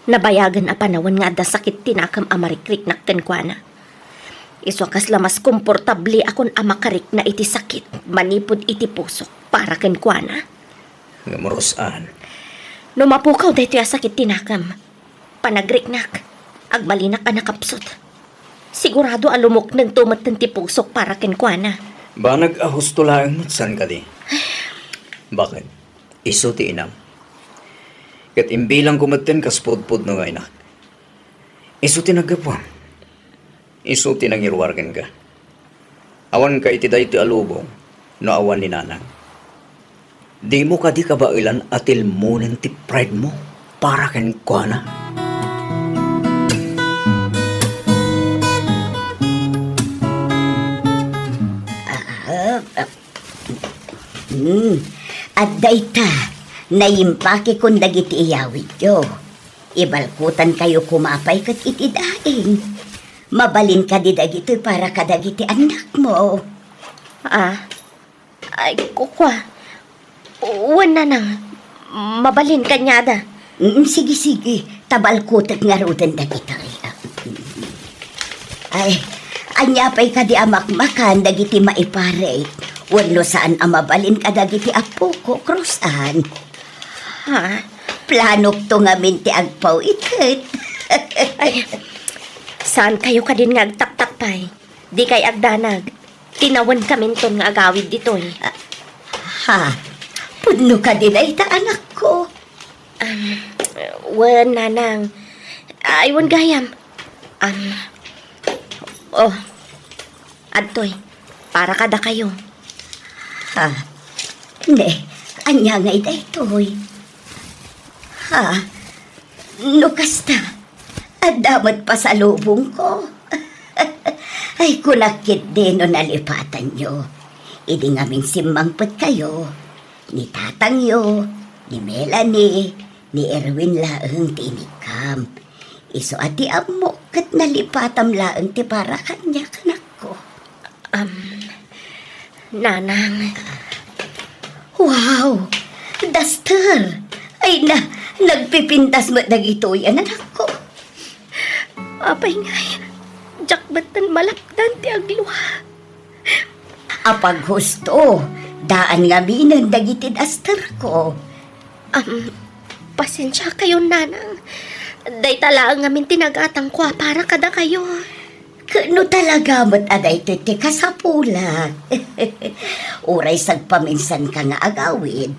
Nabayagen a panawen nga adda sakit ti nakem a marikriknak kenkuana. Isu a kasla mas komportable akon a makarikna iti sakit manipud iti pusok para kenkuana. Ngem, Rose-Ann. No mapukaw daytoy a sakit ti nakem, panagriknak, agbalinak a nakapsut. Sigurado a lumuknengto metten ti pusok para kenkuana. Banag a husto laeng met saan kadi. Baket, isu ti inam. Ket imbilangko metten kas pudpudno nga inak. Isu ti naggapuam. Isu ti nangiruar kenka. Awanka iti daytoy a lubong no awan ni Nanang. Dimo kadi kabaelan a tilmonen ti pride mo para kenkuana? Ah, ah, hmm. Adda ita, naimpakekon dagiti iyawidyo. Ibalkutankayo koma pay ket iti daing. Mabalin kadi dagitoy para kadagiti annakmo? Ah, ay, kukua. Wen, Nanang, mabalin kaniada. Mm, sige, sige. Ta balkutek ngaruden dagitoy. Ay, ania pay kadi a makmakan dagiti maiparit? Wenno saan a mabalin kadagiti apokok, Rose-Ann? Ha? Planokto ngamin ti agpaw-itket. Ay, saankayo kadin nga agtaktak pay? Dikay agdanag. Tinawenkaminton nga agawid ditoy. Ha? Pudno kadi dayta, anakko? Um, Wen, Nanang. Ay, wen gayam. Am, oh, adtoy, para kadakayo. Ha? Ne, ania ngay daytoy? Ha? No kasta, adda met pasalubongko. Ay, kunak ketdi no nalipatanyo. Idi ngamin simmangpetkayo, ni tatangyo, ni Melanie, ni Erwin laeng ti inikkam. Isu a ti ammok ket nalipatam laeng ti para kaniak, anakko. Am, Nanang. Wow! Duster! Ay na, nagpipintas met dagitoy, anakko. Apay ngay, diak metten malapdan ti aglua. Apaghusto, daan ngaminen dagiti dusterko. Am, pasensiakayon, Nanang. Dayta laeng ngamin ti nagatangko a para kadakayo. Ket no talaga met a daytoy ti kasapulak, uray sagpaminsanka nga agawid,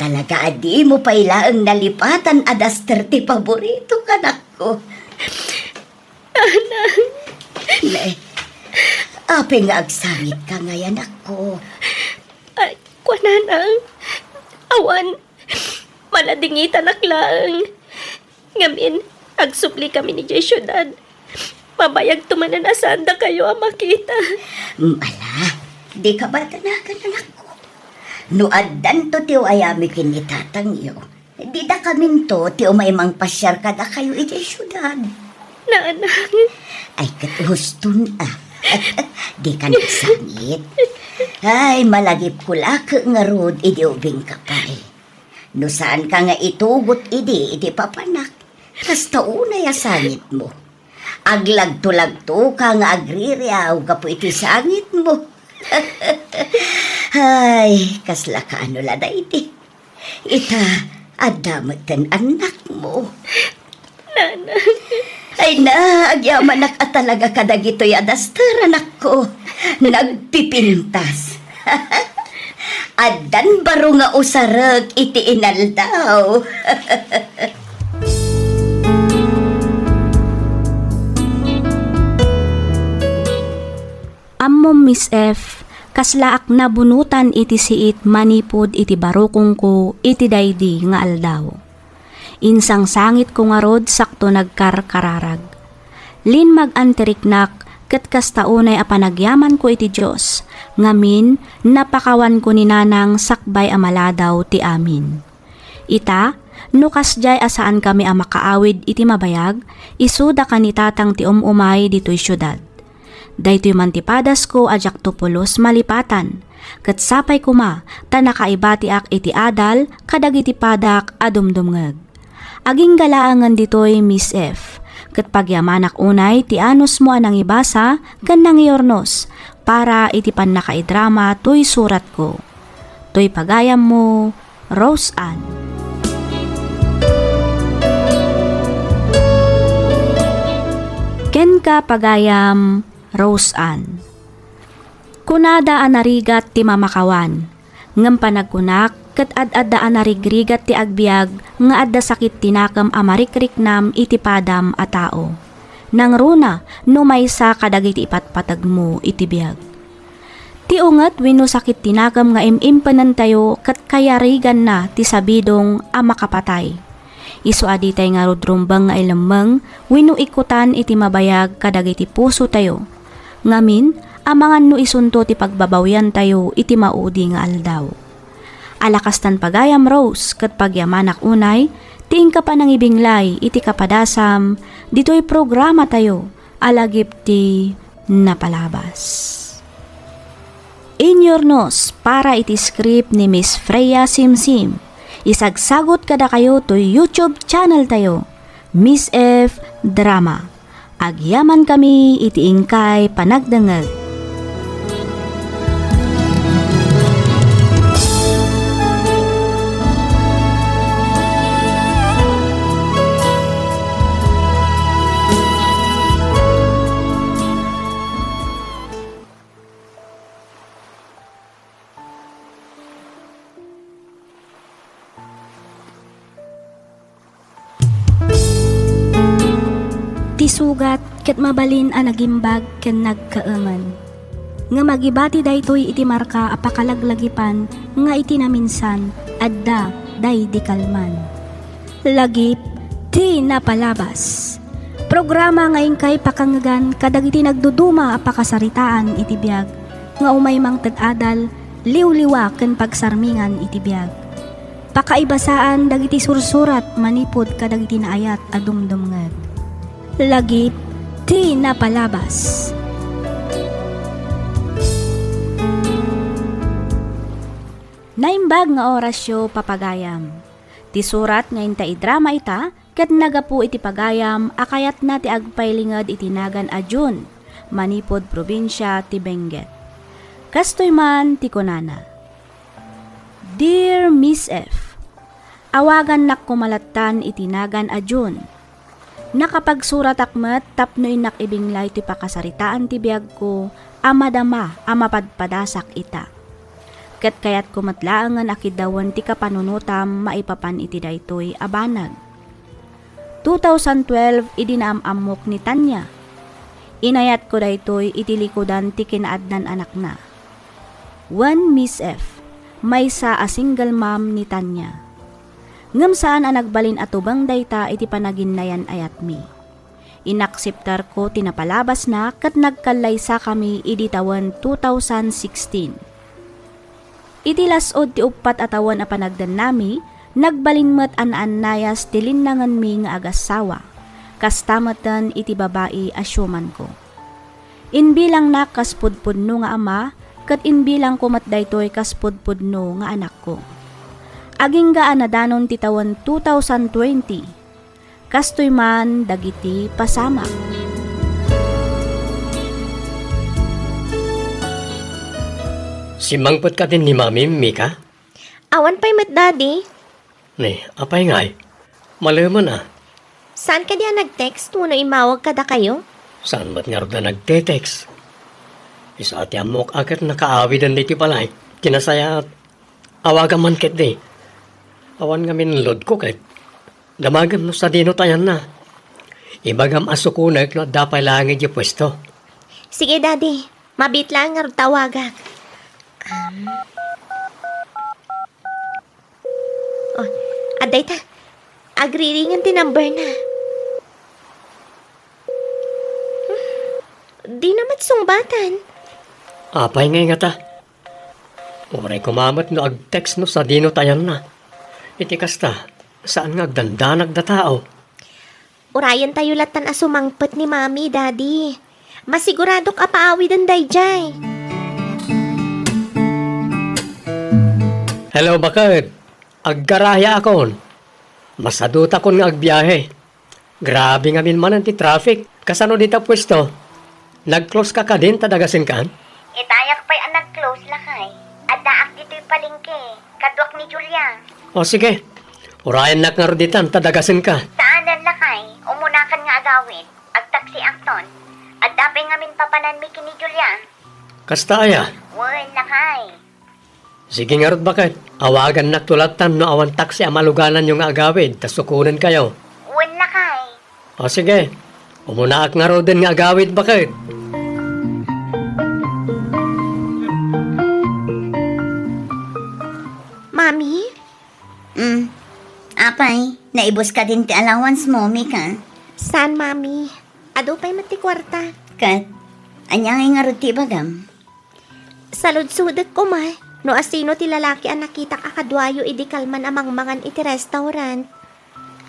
talaga a dimo pay laeng nalipatan a duster ti paborito, anakko. Nanang. Ne, apay nga agsangitka ngay, anakko? Ay, kua, Nanang. Awan, maladingitanak laeng. Ngamin, agsublikami idiay siudad. Mabayagto manen a saandakayo a makita. Ala, dika badanagan, anakko. No addanto ti wayami ken ni tatangyo, didakaminto ti umay mangpasiar kadakayo idiay siudad. Nanang. Ay, ket huston a. Dika nagsangit. Ay, malagipko la ket ngarud idi ubingka pay. No saanka nga itugot idi iti papanak, kasta unay a sangitmo. Aglagto-lagtoka nga agririaw gapu iti sangitmo. Ay, kasla kaano la daydi. Ita, adda metten annakmo. Nanang. Ay na, agyamanak a talaga kadagitoy a duster, anakko. Nagpipintas. Addan baro nga usarek iti inaldaw. Ammom, Miss F, kaslaak nabunotan iti siit manipud iti barukongko iti daydi nga aldaw. Insangsangitko ngarud sakto nagkarkararag. Limmag-an ti riknak ket kasta unay a panagyamanko iti Dios, ngamin, napakawanko ni Nanang sakbay a maladaw ti amin. Ita, no kasdiay a saankami a makaawid iti mabayag, isuda ken ni Tatang ti um-umay ditoy siudad. Daytoy man ti padasko a diakto pulos malipatan, ket sapay koma ta nakaibatiak iti adal kadagiti padak a dumdumngeg. Agingga laengen ditoy, Miss F, ket pagyamanak unay ti anusmo a nangibasa ken nangiurnos para iti pannakaidrama toy suratko. Toy pagayammo, Rose Ann. Kenka, pagayam, Rose Ann. Kunada a narigat ti mamakawan, ngem panagkunak ket ad-adda a narigrigat ti agbiag nga adda sakit ti nakem a marikriknam iti padam a tao. Nangruna no maysa kadagiti ipatpategmo iti biag. Ti unget wenno sakit ti nakem nga im-impenentayo ket kayariganna ti sabidong a makapatay. Isu a ditay ngarud rumbeng nga ilemmeng wenno ikkutan iti mabayag kadagiti pusotayo. Ngamin, amangan no isunto ti pagbabawiantayo iti maudi nga aldaw. Ala kastan, pagayam Rose, ket pagyamanak unay ti inka panangibinglay iti kapadasam ditoy programatayo a lagip ti napalabas. Inyurnos para iti script ni Miss Freya Simsim. Isagsagut kadakayo toy YouTube channel tayo, Miss F Drama. Agyamankami iti inkay panagdengngeg. ket mabalin a nagimbag ken nagkaemen. Ngem agibati daytoy iti marka a pakalaglagipan nga iti naminsan, adda daydi kalman. Lagip ti napalabas. Programa nga inkay pakangegan kadagiti nagduduma a pakasaritaan iti biag nga umay mangted adal, liwliwa ken pagsarmingan iti biag. Pakaibasaan dagiti sursurat manipud kadagiti naayat a dumdumngeg. Lagip ti napalabas. Naimbag nga orasyo, papagayam. Ti surat nga inta idrama ita ket naggapu iti pagayam a kayatna ti agpailinged iti nagan a June manipud probinsia ti Benguet. Kastoy man ti kunana, Dear Miss F, awagannak koma lattan iti nagan a June. Nakapagsuratak met tapno innak ibinglay ti pakasaritaan ti biagko a madama a mapadpadasak ita. Ket kayatko met laengen a kiddawen ti kapanunotam maipapan iti daytoy a banag. Two thousand twelve idi naam-ammok ni Tanya. Inayatko daytoy iti likudan ti kinaadnan anakna. Wen Miss F, maysa a single mom ni Tanya. Ngem saan a nagbalin a tubeng dayta iti panaginnayan-ayatmi. Inakseptarko ti napalabasna ket nagkallaysakami idi tawen two thousand sixteen. Iti las-ud ti uppat a tawen a panagdennami, nagbalin met a naannayas ti linnangenmi nga agassawa. Kasta meten iti babai a siumanko. Imbilangnak kas pudpudno nga ama, ket imbilangko met daytoy kas pudpudno nga anakko. Agingga a nadanon ti tawen two thousand twenty, kastoy man dagiti pasamak. Simmangpet kadin ni Mami, Mika? Awan pay met, Daddy. Ni, apay ngay? Malemen a. Saan kadi a nag-text wenno immawag kadakayo? Saan met ngarud a nagte-text? Isu a ti ammok a ket nakaawiden ditoy balay. Ti nasayaat, awagam man ketdi. Awan ngamin load ko ket. Damagem no sadino ti ayanna. Ibagam a sukonek no adda pay laeng idiay puesto. Sige, Daddy. Mabiit laeng ngarud ta awagak. Um. Oh, adda ita. Agriringen ti number na. Hmm, dina met sungbatan. Apay ngay ngata? Uray koma met no ag-text no sadino ti ayanna. Iti kasta, saan nga agdandanag da tao. Urayentayo lattan a sumangpet ni Mami, Daddy. Masiguradok a paawiden daydiay. Hello, baket. Aggarahiaakon. Masadutakon nga agbiahe. Grabe ngamin manen ti traffic. Kasano dita puesto? Nag-close ka kadin ta dagasenkan? Itayak pay a nag-close, lakay. Addaak ditoy palengke. Kaduak ni Julia. O sige. Urayennak ngarud ditan ta dagasenka. Saanen, lakay. Umunakan nga agawid. Agtaksiakton. Adda pay ngamin papananmi ken ni Julia. Kasta aya? Wen, lakay. Sige ngarud, baket. Awagannakto lattan no awan taksi a malugananyo nga agawid, ta sukonenkayo. Wen, lakay. O sige, umunaak ngaruden nga agawid, baket. Mami? Mm. Apay, naibus kadin ti allowance mo, Mika? Saan, Mami. Adu pay met ti kuarta. Ket, ania ngay ngarud ti ibagam? Saludsodek koma no asino ti lalaki a nakitak a kaduayo idi kalman a mangmangan iti restaurant.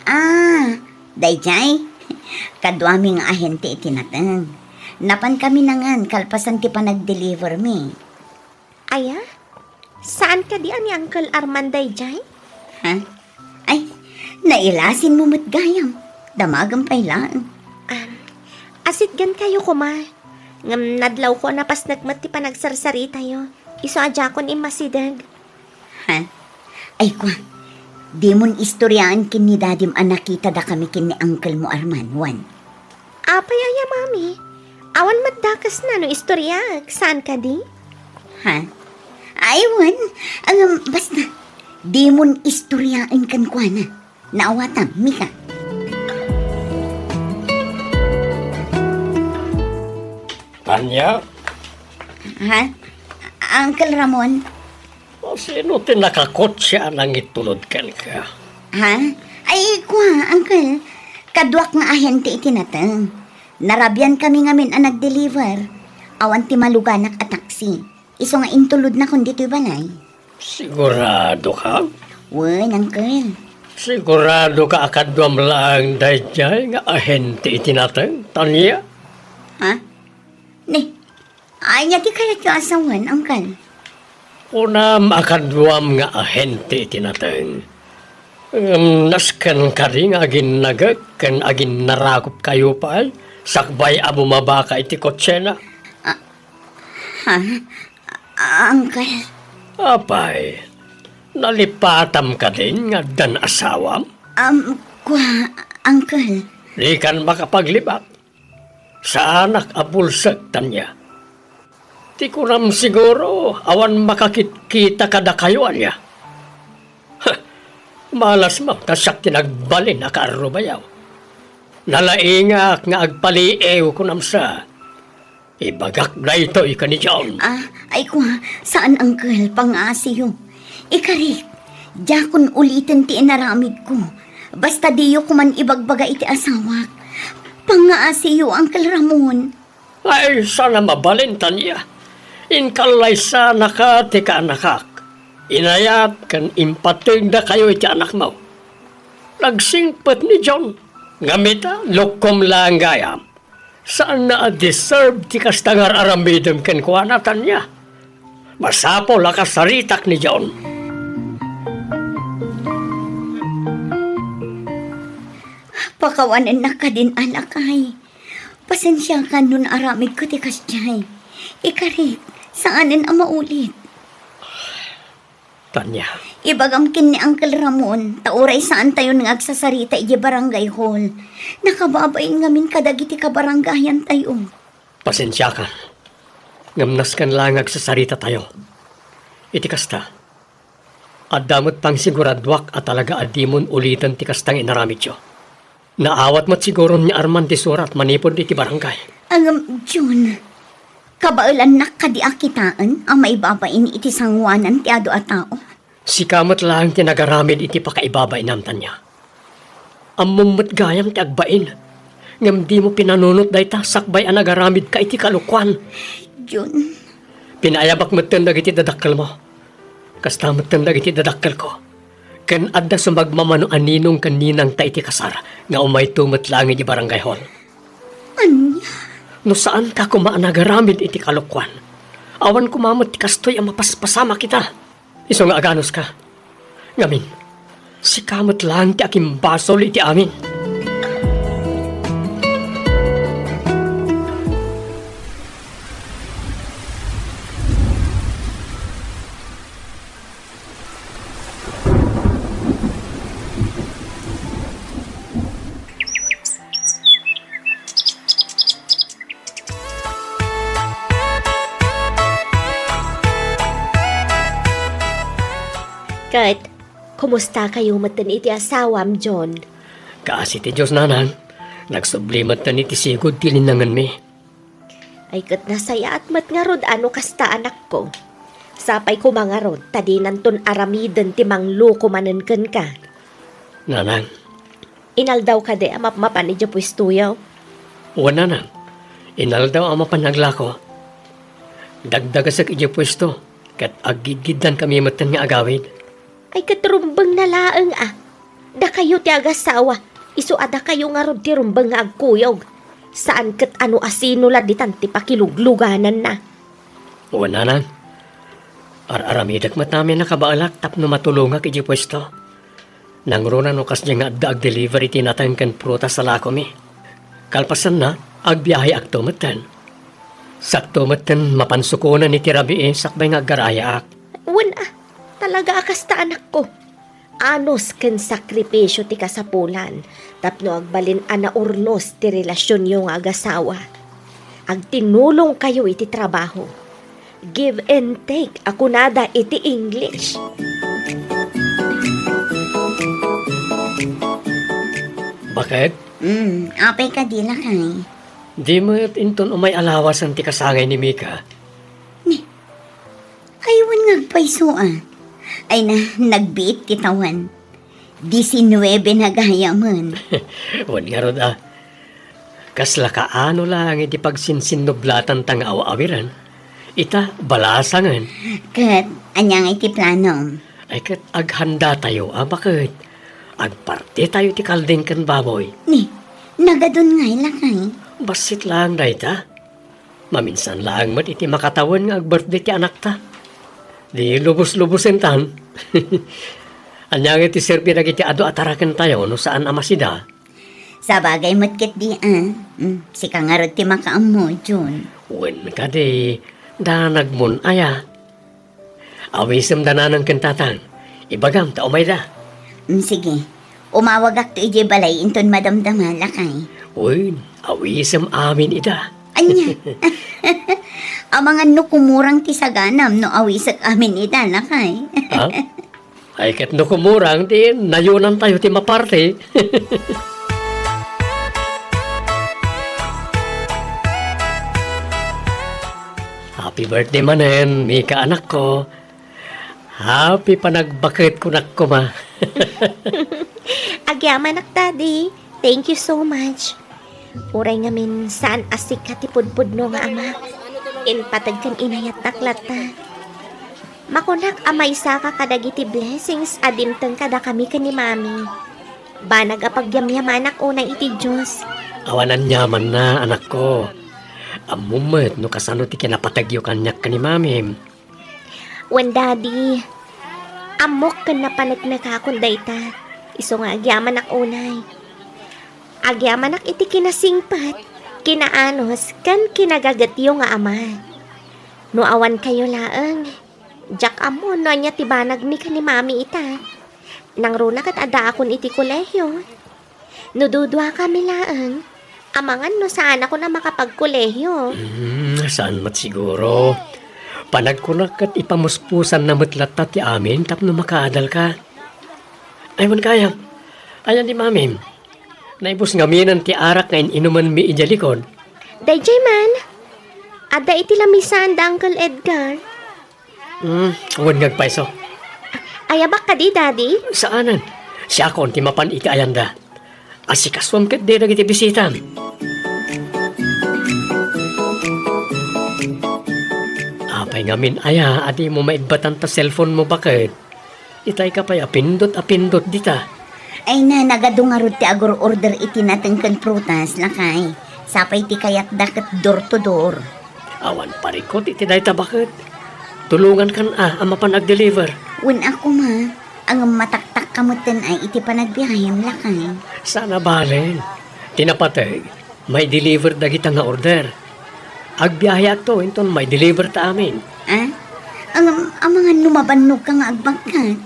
Ah, daydiay? Kaduami nga ahente iti nateng. Napankami nangan kalpasan ti panagdelivermi. Aya? Saan kadi a ni Uncle Arman daydiay? Ha? Ay, nailasin mo met gayam. Damagem pay laeng. Um, asitgan kayo koma. Ngem nadlawko a napasnek met ti panagsarsaritayo. Isu a diakon immasideg. Ha? Ay, kwa, dimon istoriaen ken ni dadim a nakita dakami ken ni uncle mo Arman, wen? Apay aya, Mami? Awan met dakesna no istoriaek, saan kadi? Ha? Ay, wen. Ngem, basta, dimon istoriaen kenkuana. Naawatam, Mika. Ania? Ha? Uncle Ramon? O, sino ti nakakotse a nangitulod kenka? Ha? Ay, kua, Uncle. Kaduak nga ahente iti nateng. Narabian kami ngamin a nag-deliver. Awan ti maluganak a taxi. Isu nga intulodnakon ditoy balay. Sigurado ka? Wen, Uncle. Sigurado ka a kaduam laeng daydiay nga ahente iti nateng, Tania? Ha? Ni, ania ti kayatyo a sawen, Uncle? Kunam a kaduam nga ahente iti nateng. Ngem nasken kadi nga aginnagek ken aginnarakupkayo pay sakbay a bumabaka iti kotsena? Ah, ha? Ah, Uncle? Apay, nalipatam kadin nga addan asawam? Um, kua, Uncle. Dikan makapaglibak. Saanak a bulsek, Tania. Ti kunam siguro, awan makakitkita kadakayo, ania? Huh, malasmo, ta siak ti nagbalin a kaarrubayo. Nalaingak nga agpaliiw, kunam sa. Ibagak daytoy ken ni John. Ah, ay kua, saan, Uncle, pangaasiyo. Ikarik, diakon uliten ti inaramidko. Basta diyo koman ibagbaga iti asawak. Pangaasiyo, Uncle Ramon. Ay, saan a mabalin, Tania. Inkallaysanaka ti kaanakak. Inayat ken impategdakayo iti anakmo. Nagsingpet ni John. Ngem ita, lukkom laeng gayam. Saanna a deserve ti kasta nga ar-aramidem kenkuana, Tania. Masapul a kasaritak ni John. Pakawanennak kadin, anakay. Pasensiakan no naaramidko ti kasdiay. Ikarik, saanen a maulit. Tania. Ibagam ken ni Uncle Ramon, ta uray saantayon nga agsasarita idiay barangay hall. Nakababain ngamin kadagiti kabarangayantayo. Pasensiakan. Ngem nasken laeng nga agsasaritatayo. Iti kasta, adda met pangsiguraduak a talaga a dimon uliten ti kasta nga inaramidyo. Naawat met siguron ni Arman ti surat manipud iti barangay. Ngem, John, kabaelannak kadi a kitaen a maibabain iti sangoanan ti adu a tao? Sika met laeng ti nagaramid iti pakaibabainam, Tania. Ammom met gayam ti agbain, ngem dimo pinanunot dayta sakbay a nagaramidka iti kalokuan. John. Pinaayabak metten dagiti dadakkelmo. Kasta metten dagiti dadakkelko. Ken adda sumagmamano a ninong ken ninangta iti kasar nga umayto met laeng iti barangay hall. Ania? No saanka koma a nagaramid iti kalokuan, awan koma met ti kastoy a mapaspasamak ita. Isu nga aganuska. Ngamin, sika met laeng ti akimbasol iti amin. Ket, kumustakayo metten iti asawam, John? Kaasi ti Dios, nanang. Nagsubli metten iti sigud ti linnangenmi. Ay, ket nasayaat met ngarud a no kasta, anakko. Sapay koma ngarud ta dinanton aramiden ti mangloko manen kenka. Nanang. Inaldaw kadi a mapmapan idiay puestoyo? Wen, nanang. Inaldaw a mapan aglako. Dagdagesek idiay puesto, ket aggidgiddankami metten nga agawid. Ay, ket rumbengna laeng a. Dakayo ti agasawa, isu a dakayo ngarud ti rumbeng nga agkuyog. Saan ket a no asino la ditan ti pakiluglugananna. Wen, nanang. Ar-aramidek met amin a kabaelak tapno matulongak idiay puesto. Nangruna no kasdiay nga adda agdeliver iti nateng ken prutas a lakomi. Kalpasanna, agbiaheakto metten. Sakto metten mapan sukonen iti rabii sakbay nga aggarayaak. Wen a, talaga a kasta, anakko. Anus ken sakripisio ti kasapulan tapno agbalin a naurnos ti relasionyo nga agasawa. Agtinulongkayo iti trabaho. Give and take a kunada iti English. Baket? Mm, apay kadi, lakay? Di met inton umay a lawasen ti kasangay ni Mika. Ni, ay, wen nga agpayso a. Ay na, nagbiit ti tawen. Diecinuebe na gayamen. Wen ngarud a. Kasla kaano laeng iti pagsinsinnublatan ta nga aw-awiren. Ita, balasangen. Ket, ania nga iti planom? Ay ket, aghanda tayo a baket. Agparti tayo ti kalding ken baboy. Ni, nagadun ngay, lakay. Bassit laeng dayta. Maminsan laeng met iti makatawen nga agbirthday ti anakta. Di lubos-lubosen tan. Ania nga iti serbi dagiti adu a tarakentayo no saan a masida? Sabagay met ketdi a. Mm, sika ngarud ti makaammo, Jun. Wen kadi, danagmon aya? Awisem da nanang ken tatang. Ibagam ta umayda. Mm, sige. Umawagakto idiay balay inton madamdama, lakay. Wen, awisem amin ida. Ania? Amangan no kumurang ti saganam no awisek amin ida, lakay. Ha? Ay, ket no kumurang, ti nayonantayo ti maparti. Happy birthday manen, Mika, anakko. Happy panagbaket kunak koma. Agyamanak, Daddy. Thank you so much. Uray ngamin saan a sika ti pudpudno nga ama. Impateg ken inayatnak latta. Makunak a maysaka kadagiti blessings a dimteng kadakami ken ni Mami. Banag a pagyamyamanak unay iti Dios. Awan aniamanna, anakko. Ammom met no kasano ti kinapategyo kaniak ken ni Mamim. Wen, Daddy, ammok ken napaneknekakon dayta, isu nga agyamanak unay. Agyamanak iti kinasingpet, kinaanus, ken kinagagetyo nga ama. No awan kayo laeng, diak ammo no ania ti banagmi ken ni Mami ita. Nangruna ket addaakon iti kolehio. No duduakami laeng, amangan no saanakon a makapagkolehio. Hmm, saan met siguro. Panagkunak ket ipamuspusanna met latta ti amin tapno makaadalka. Ay, wen gayam. Ayan ni Mamim. Naibus ngaminen ti arak nga in-inumenmi idiay likod. Daydiay man. Adda iti lamisaan da Uncle Edgar. Hmm, wen nga agpayso. Ayabak kadi, Daddy? Saanen. Siakon ti mapan iti ayanda. Asikasuem ketdi dagiti bisitam. Apay ngamin aya a dimo maibbatan ta cellphone mo baket? Itay ka pay a pindot a pindot dita. Ay na, nagadu ngarud ti agur-order iti nateng ken prutas, lakay. Sapay ti kayatda ket door to door. Awan parikut iti dayta baket. Tulongankan a, a mapan agdeliver. Wen a koma, ngem mataktakka metten a iti panagbiahem, lakay. Saan a bale. Ti napateg, maideliver dagita nga order. Agbiaheakto inton maideliver ta amin. Ah? Ngem amangan no mabannogka nga agbangkat.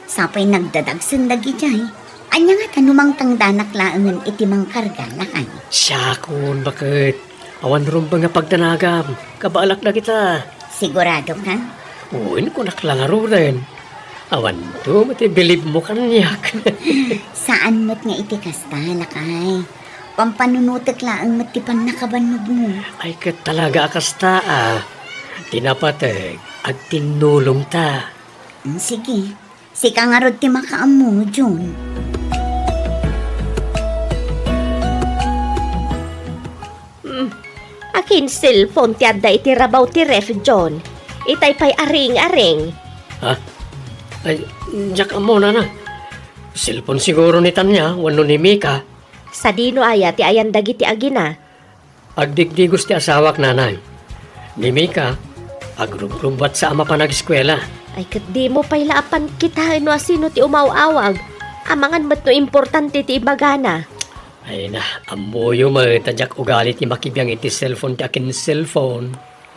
Sapay nagdadagsen dagidiay. Ania ngata no mangtangdanak laengen iti mangkarga, lakay? Siakon, baket. Awan rumbeng a pagdanagam. Kabaelak dagita. Sigurado ka? Wen, kunak la ngaruden. Awanto met ti bilibmo kaniak. Saan met nga iti kasta, lakay. Pampanunotek laeng met ti pannakabannogmo. Ay, ket talaga a kasta a. Ti napateg, agtinnulongta. Mm, sige. Sika ngarud ti makaammo, Jun. Hmm. Akin cellphone ti adda iti rabaw ti ref, John? Itay pay aring-aring. Ha? Ay, diak ammo, nana. Cellphone siguro ni Tanya wenno ni Mika. Sadino aya ti ayan dagiti agina? Agdigdigos ti asawak, nanang. Ni Mika, agrugrubbuatsa a mapan ageskuela. Ay, ket dimo pay la a pankitaen no asino ti umaw-awag. Amangan met no importante ti ibagana. Ay na, ammoyo met a diak ugali ti makibiang iti cellphone ti akin cellphone.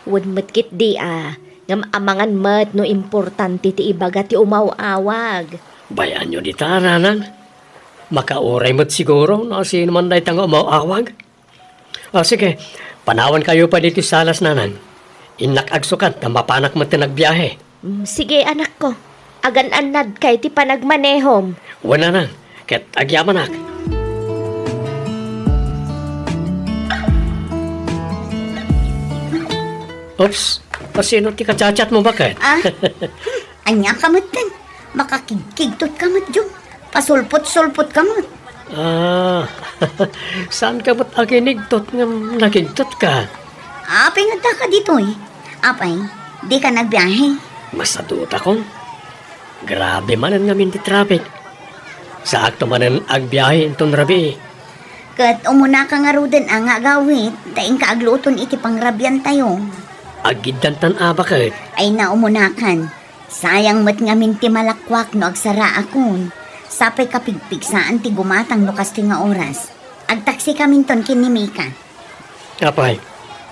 Wen met ketdi a, ngem amangan met no importante ti ibaga ti umaw-awag. Bay-anyo dita, nanang. Makauray met siguro no asino man dayta nga umaw-awag. O, sige. Panawankayo pay ditoy salas, nanang. Innak agsukat ta mapanak metten agbiahe. Mm, sige, anakko. Agan-annadka iti panagmanehom. Wen, nanang. Ket agyamanak. Oops, kasino ti kachat-chat mo, baket? Ah? Ania ka met ken? Makakigkigtot ka met, Jun. Pasulpot-sulpot ka met. Ah, saan ka met aginigtot ngem nakigtot ka? Apay nga adda ka ditoy? Apay, di ka nagbiahe? Masadutakon. Grabe manen ngamin ti traffic. Saakto manen agbiahe inton rabii. Ket umuna ka ngaruden a nga agawid, ta inka agluton iti pangrabiantayo. Aggiddantan a baket. Ay, naumunakan. Sayang met ngamin ti malakuak no agsaraakon. Sapay kapigpigsaan ti gumatang no kastoy nga oras. Agtaksi kaminton ken ni Mika. Apay,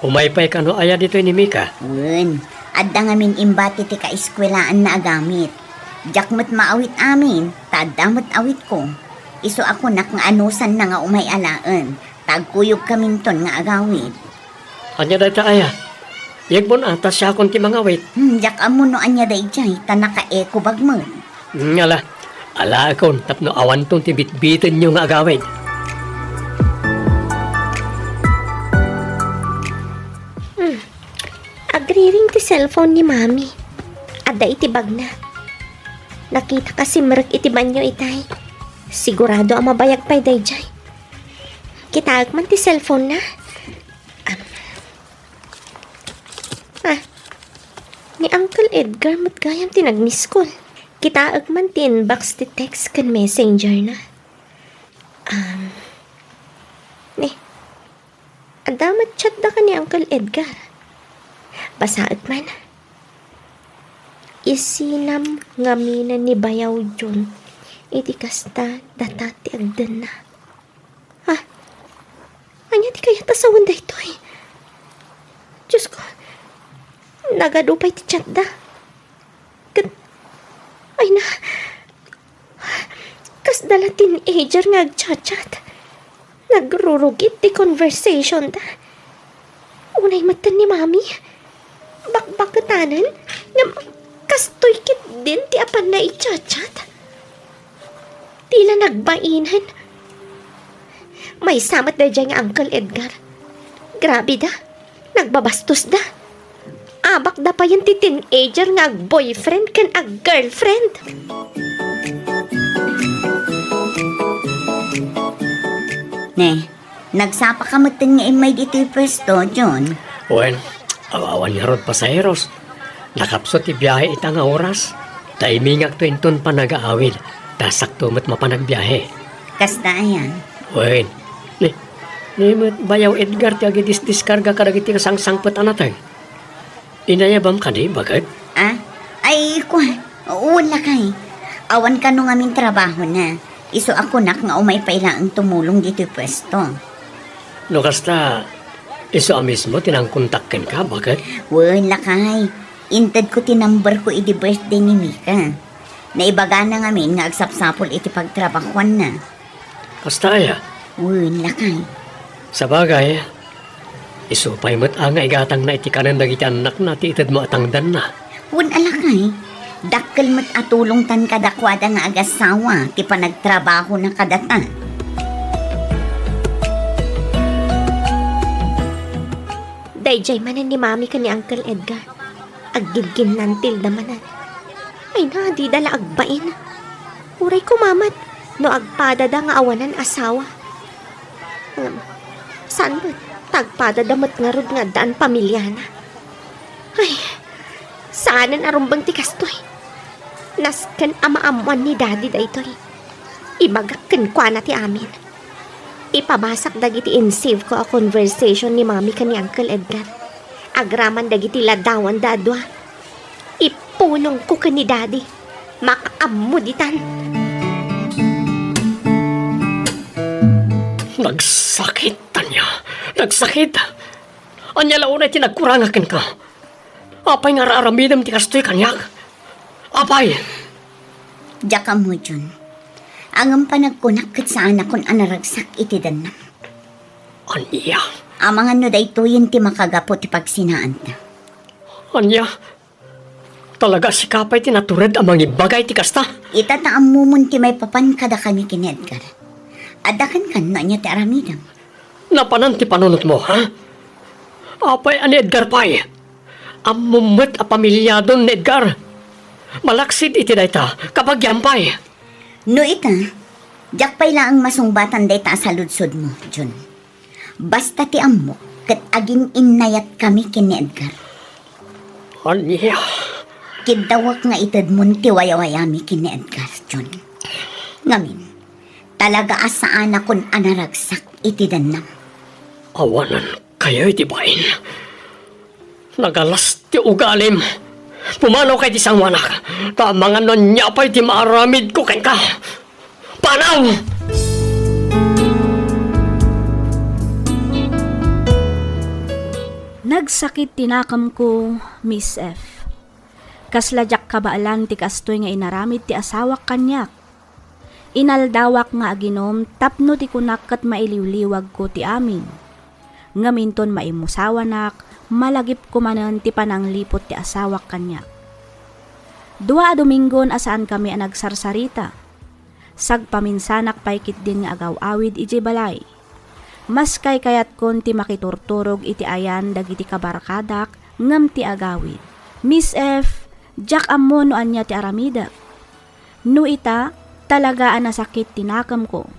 umay pay kano aya ditoy ni Mika? Wen, adda ngamin imbati ti kaeskuelaanna a gamit. Diak met maawit amin, ta adda met awitko. Isu a kunak nga anusanna nga umay alaen, ta agkuyog kaminton nga agawid. Ania dayta aya? Yegbon a, ta siakon ti mangawit. Hmm, diak ammo no ania daydiay, ta nakaekobag met. Ngala, alaekon tapno awanton ti bitbitenyo nga agawid. Hmm. Agriring ti cellphone ni Mami. Adda iti bagna. Nakita ka simrek iti banyo itay. Sigurado a mabayag pay daydiay. Kitaek man ti cellphone na. Am. Ah, ni Uncle Edgar met gayam ti nag-miss call. Kitaek man ti inbox ti text ken messenger na. Um, ni, adda met chat da ken ni Uncle Edgar. Basaek man. Isinam ngamin ni Bayaw Jun iti kasta data ti agdenna. Ah, ania ti kayat a sawen daytoy? Diosko, nagadu pay ti chat da. Ket, ay na, kasda la teenager nga agchat-chat. Nagrurugit ti conversation da. Unay metten ni Mami. Bakbaketanen, ngem kastoy ketdin ti apanna i-chat-chat. Ti la nagbainen. Maysa met daydiay nga Uncle Edgar. Grabe da. Nagbabastos da. Abak da payen ti teenager nga ag-boyfriend ken ag-girlfriend. Ne, nagsapa ka metten nga immay ditoy pwesto, John? Wen, awan ngarud pasaheros. Nakapsut ti biahe ita nga oras. Ta imingakto inton panagaawid. Ta sakto met mapan agbiahe. Kasta ayan? Wen, ni, ni met Bayaw Edgar ti agidisdiskarga kadagiti sangsangpet a nateng. Inayabam kadi, baket? Ah? Ay, kua, wen lakay. Awan kano ngamin trabahona. Isu a kunak nga umay pay laeng tumulong ditoy pwesto. No kasta, isu a mismo ti nangkontak kenka, baket? Wen lakay. Intedko ti numberko idi birthday ni Mika. Naibagana ngamin nga agsapsapul iti pagtrabahuanna. Kasta aya? Wen lakay. Sabagay, isu pay met a nga igatangna iti kanen dagiti annakna ti itedmo a tangdanna. Wen a lakay, dakkel met a tulongtan kadakuada nga agassawa ti panagtrabahona kadata. Daydiay manen ni Mami ken ni Uncle Edgar. Aggigginnantilda manen. Ay na, dida la agbain. Uray koma met no agpadada nga awanan asawa. Ngem, saan met, ta agpadada met ngarud nga addaan pamiliana. Ay, saanen a rumbeng ti kastoy. Nasken a maammoan ni Daddy daytoy. Ibagak kenkuana ti amin. Ipabasak dagiti in-save ko a conversation ni Mami ken ni Uncle Edgar. Agraman dagiti ladawanda a dua. Ipulongko ken ni Daddy. Makaammo ditan. Nagsakit, Tanya. Nagsakit. Ania la unay ti nagkurangak kenka? Apay nga ar-aramidem ti kastoy kaniak? Apay? Diak ammo, Jun. Ngem panagkunak ket saanakon a naragsak iti dannam. Ania? Amangan no daytoyen ti makagapu ti pagsinaanta. Ania? Talaga a sika pay ti natured a mangibaga iti kasta? Ita ta ammomon ti maipapan kadakami ken ni Edgar. Adda kenkan no ania ti aramidem. Napanan ti panunotmo, ha? Apay a ni Edgar pay? Ammom met a pamiliadon ni Edgar. Malaksid iti dayta, kabagiam pay. No ita, diak pay laeng masungbatan dayta a saludsodmo, Jun. Basta ti ammok, ket agin-innayatkami ken ni Edgar. Ania? Kiddawek nga itedmon ti wayawayami ken ni Edgar, Jun. Ngamin, talaga a saanakon a naragsak iti dennam. Awanan kayo iti bain. Nagalas ti ugalim. Pumanaw kay ti sanguanak. Ta amangan no ania pay ti maaramidko kenka. Panaw! Nagsakit ti nakemko, Miss F. Kasla diak kabaelan ti kastoy nga inaramid ti asawak kaniak. Inaldawak nga aginom tapno ti kunak ket mailiwliwagko ti amin. Ngem inton maimusawanak, malagipko manen ti panangliput ti asawak kaniak. Dua a Dominggon a saankami a nagsarsarita. Sagpaminsanak pay ketdin nga agaw-awid idiay balay. Maskay kayatkon ti makiturturog iti ayan dagiti kabarkadak ngem ti agawid. Miss F, diak ammo no ania ti aramidek. No ita, talaga a nasakit ti nakemko.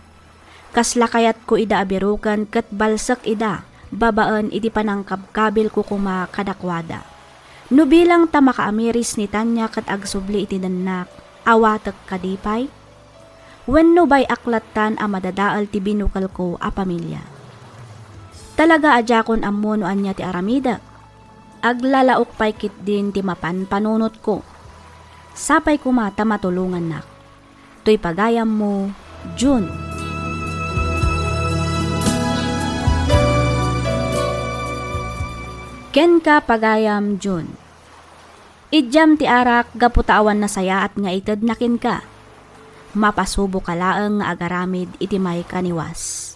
Kasla kayatko ida a biroken ket balsek ida babaen iti panangkabkabilko koma kadakuada. No bilang ta makaamiris ni Tania ket agsubli iti dennak, awatek kadi pay? Wenno bay-ak lattan a madadael ti binukelko a pamilia? Talaga a diakon ammo no ania ti aramidek. Aglalaok pay ketdin ti mapan panunotko. Sapay koma ta matulongannak. Toy pagayammo, Jun. Kenka, pagayam Jun. Idiam ti arak gapu ta awan nasayaat nga itedna kenka. Mapasuboka laeng nga agaramid iti maikaniwas.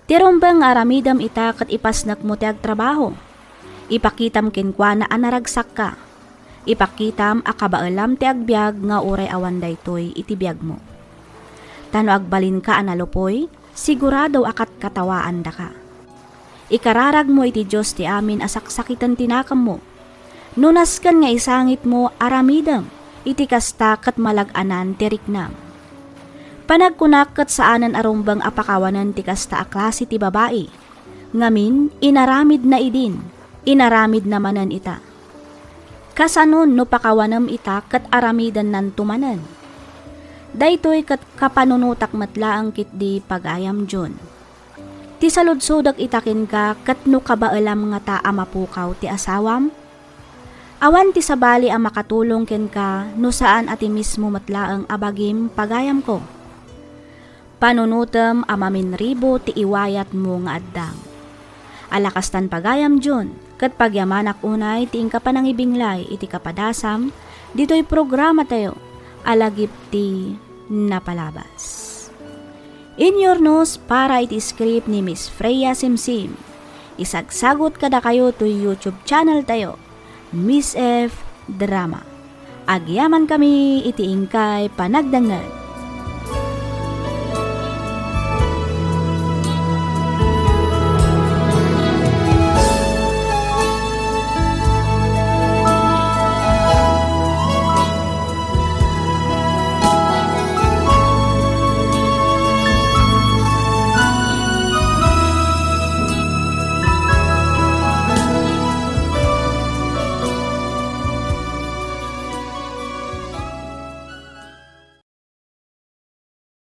Ti rumbeng nga aramidem ita ket ipasnekmo ti agtrabaho. Ipakitam kenkuana a naragsakka. Ipakitam a kabaelam ti agbiag nga uray awan daytoy iti biagmo. Ta no agbalinka a nalupoy, sigurado a katkatawaandaka. Ikararagmo iti Dios ti amin a saksakiten ti nakemmo. No nasken nga isangitmo, aramidem iti kasta ket malag-anan ti riknam. Panagkunak ket saanen a rumbeng a pakawanen ti kasta a klase ti babai. Ngamin, inaramidna idin, inaramidna manen ita. Kasanon no pakawanem ita ket aramidennanto manen? Daytoy ket kapanunotak met laeng ketdi, pagayam Jun. Ti saludsodek ita kenka ket no kabaelam ngata a mapukaw ti asawam? Awan ti sabali a makatulong kenka no saan a ti mismo met laeng a bagim, pagayamko. Panunotem a maminribo ti iwayatmo nga addang. Ala kastan, pagayam Jun, ket pagyamanak unay ti inka panangibinglay iti kapadasam ditoy programatayo a Lagip ti Napalabas. Inyurnos para iti script ni Miss Freya Simsim. Isagsagut kadakayo toy YouTube channel tayo, Miss F Drama. Agyamankami iti inkay panagdengngeg.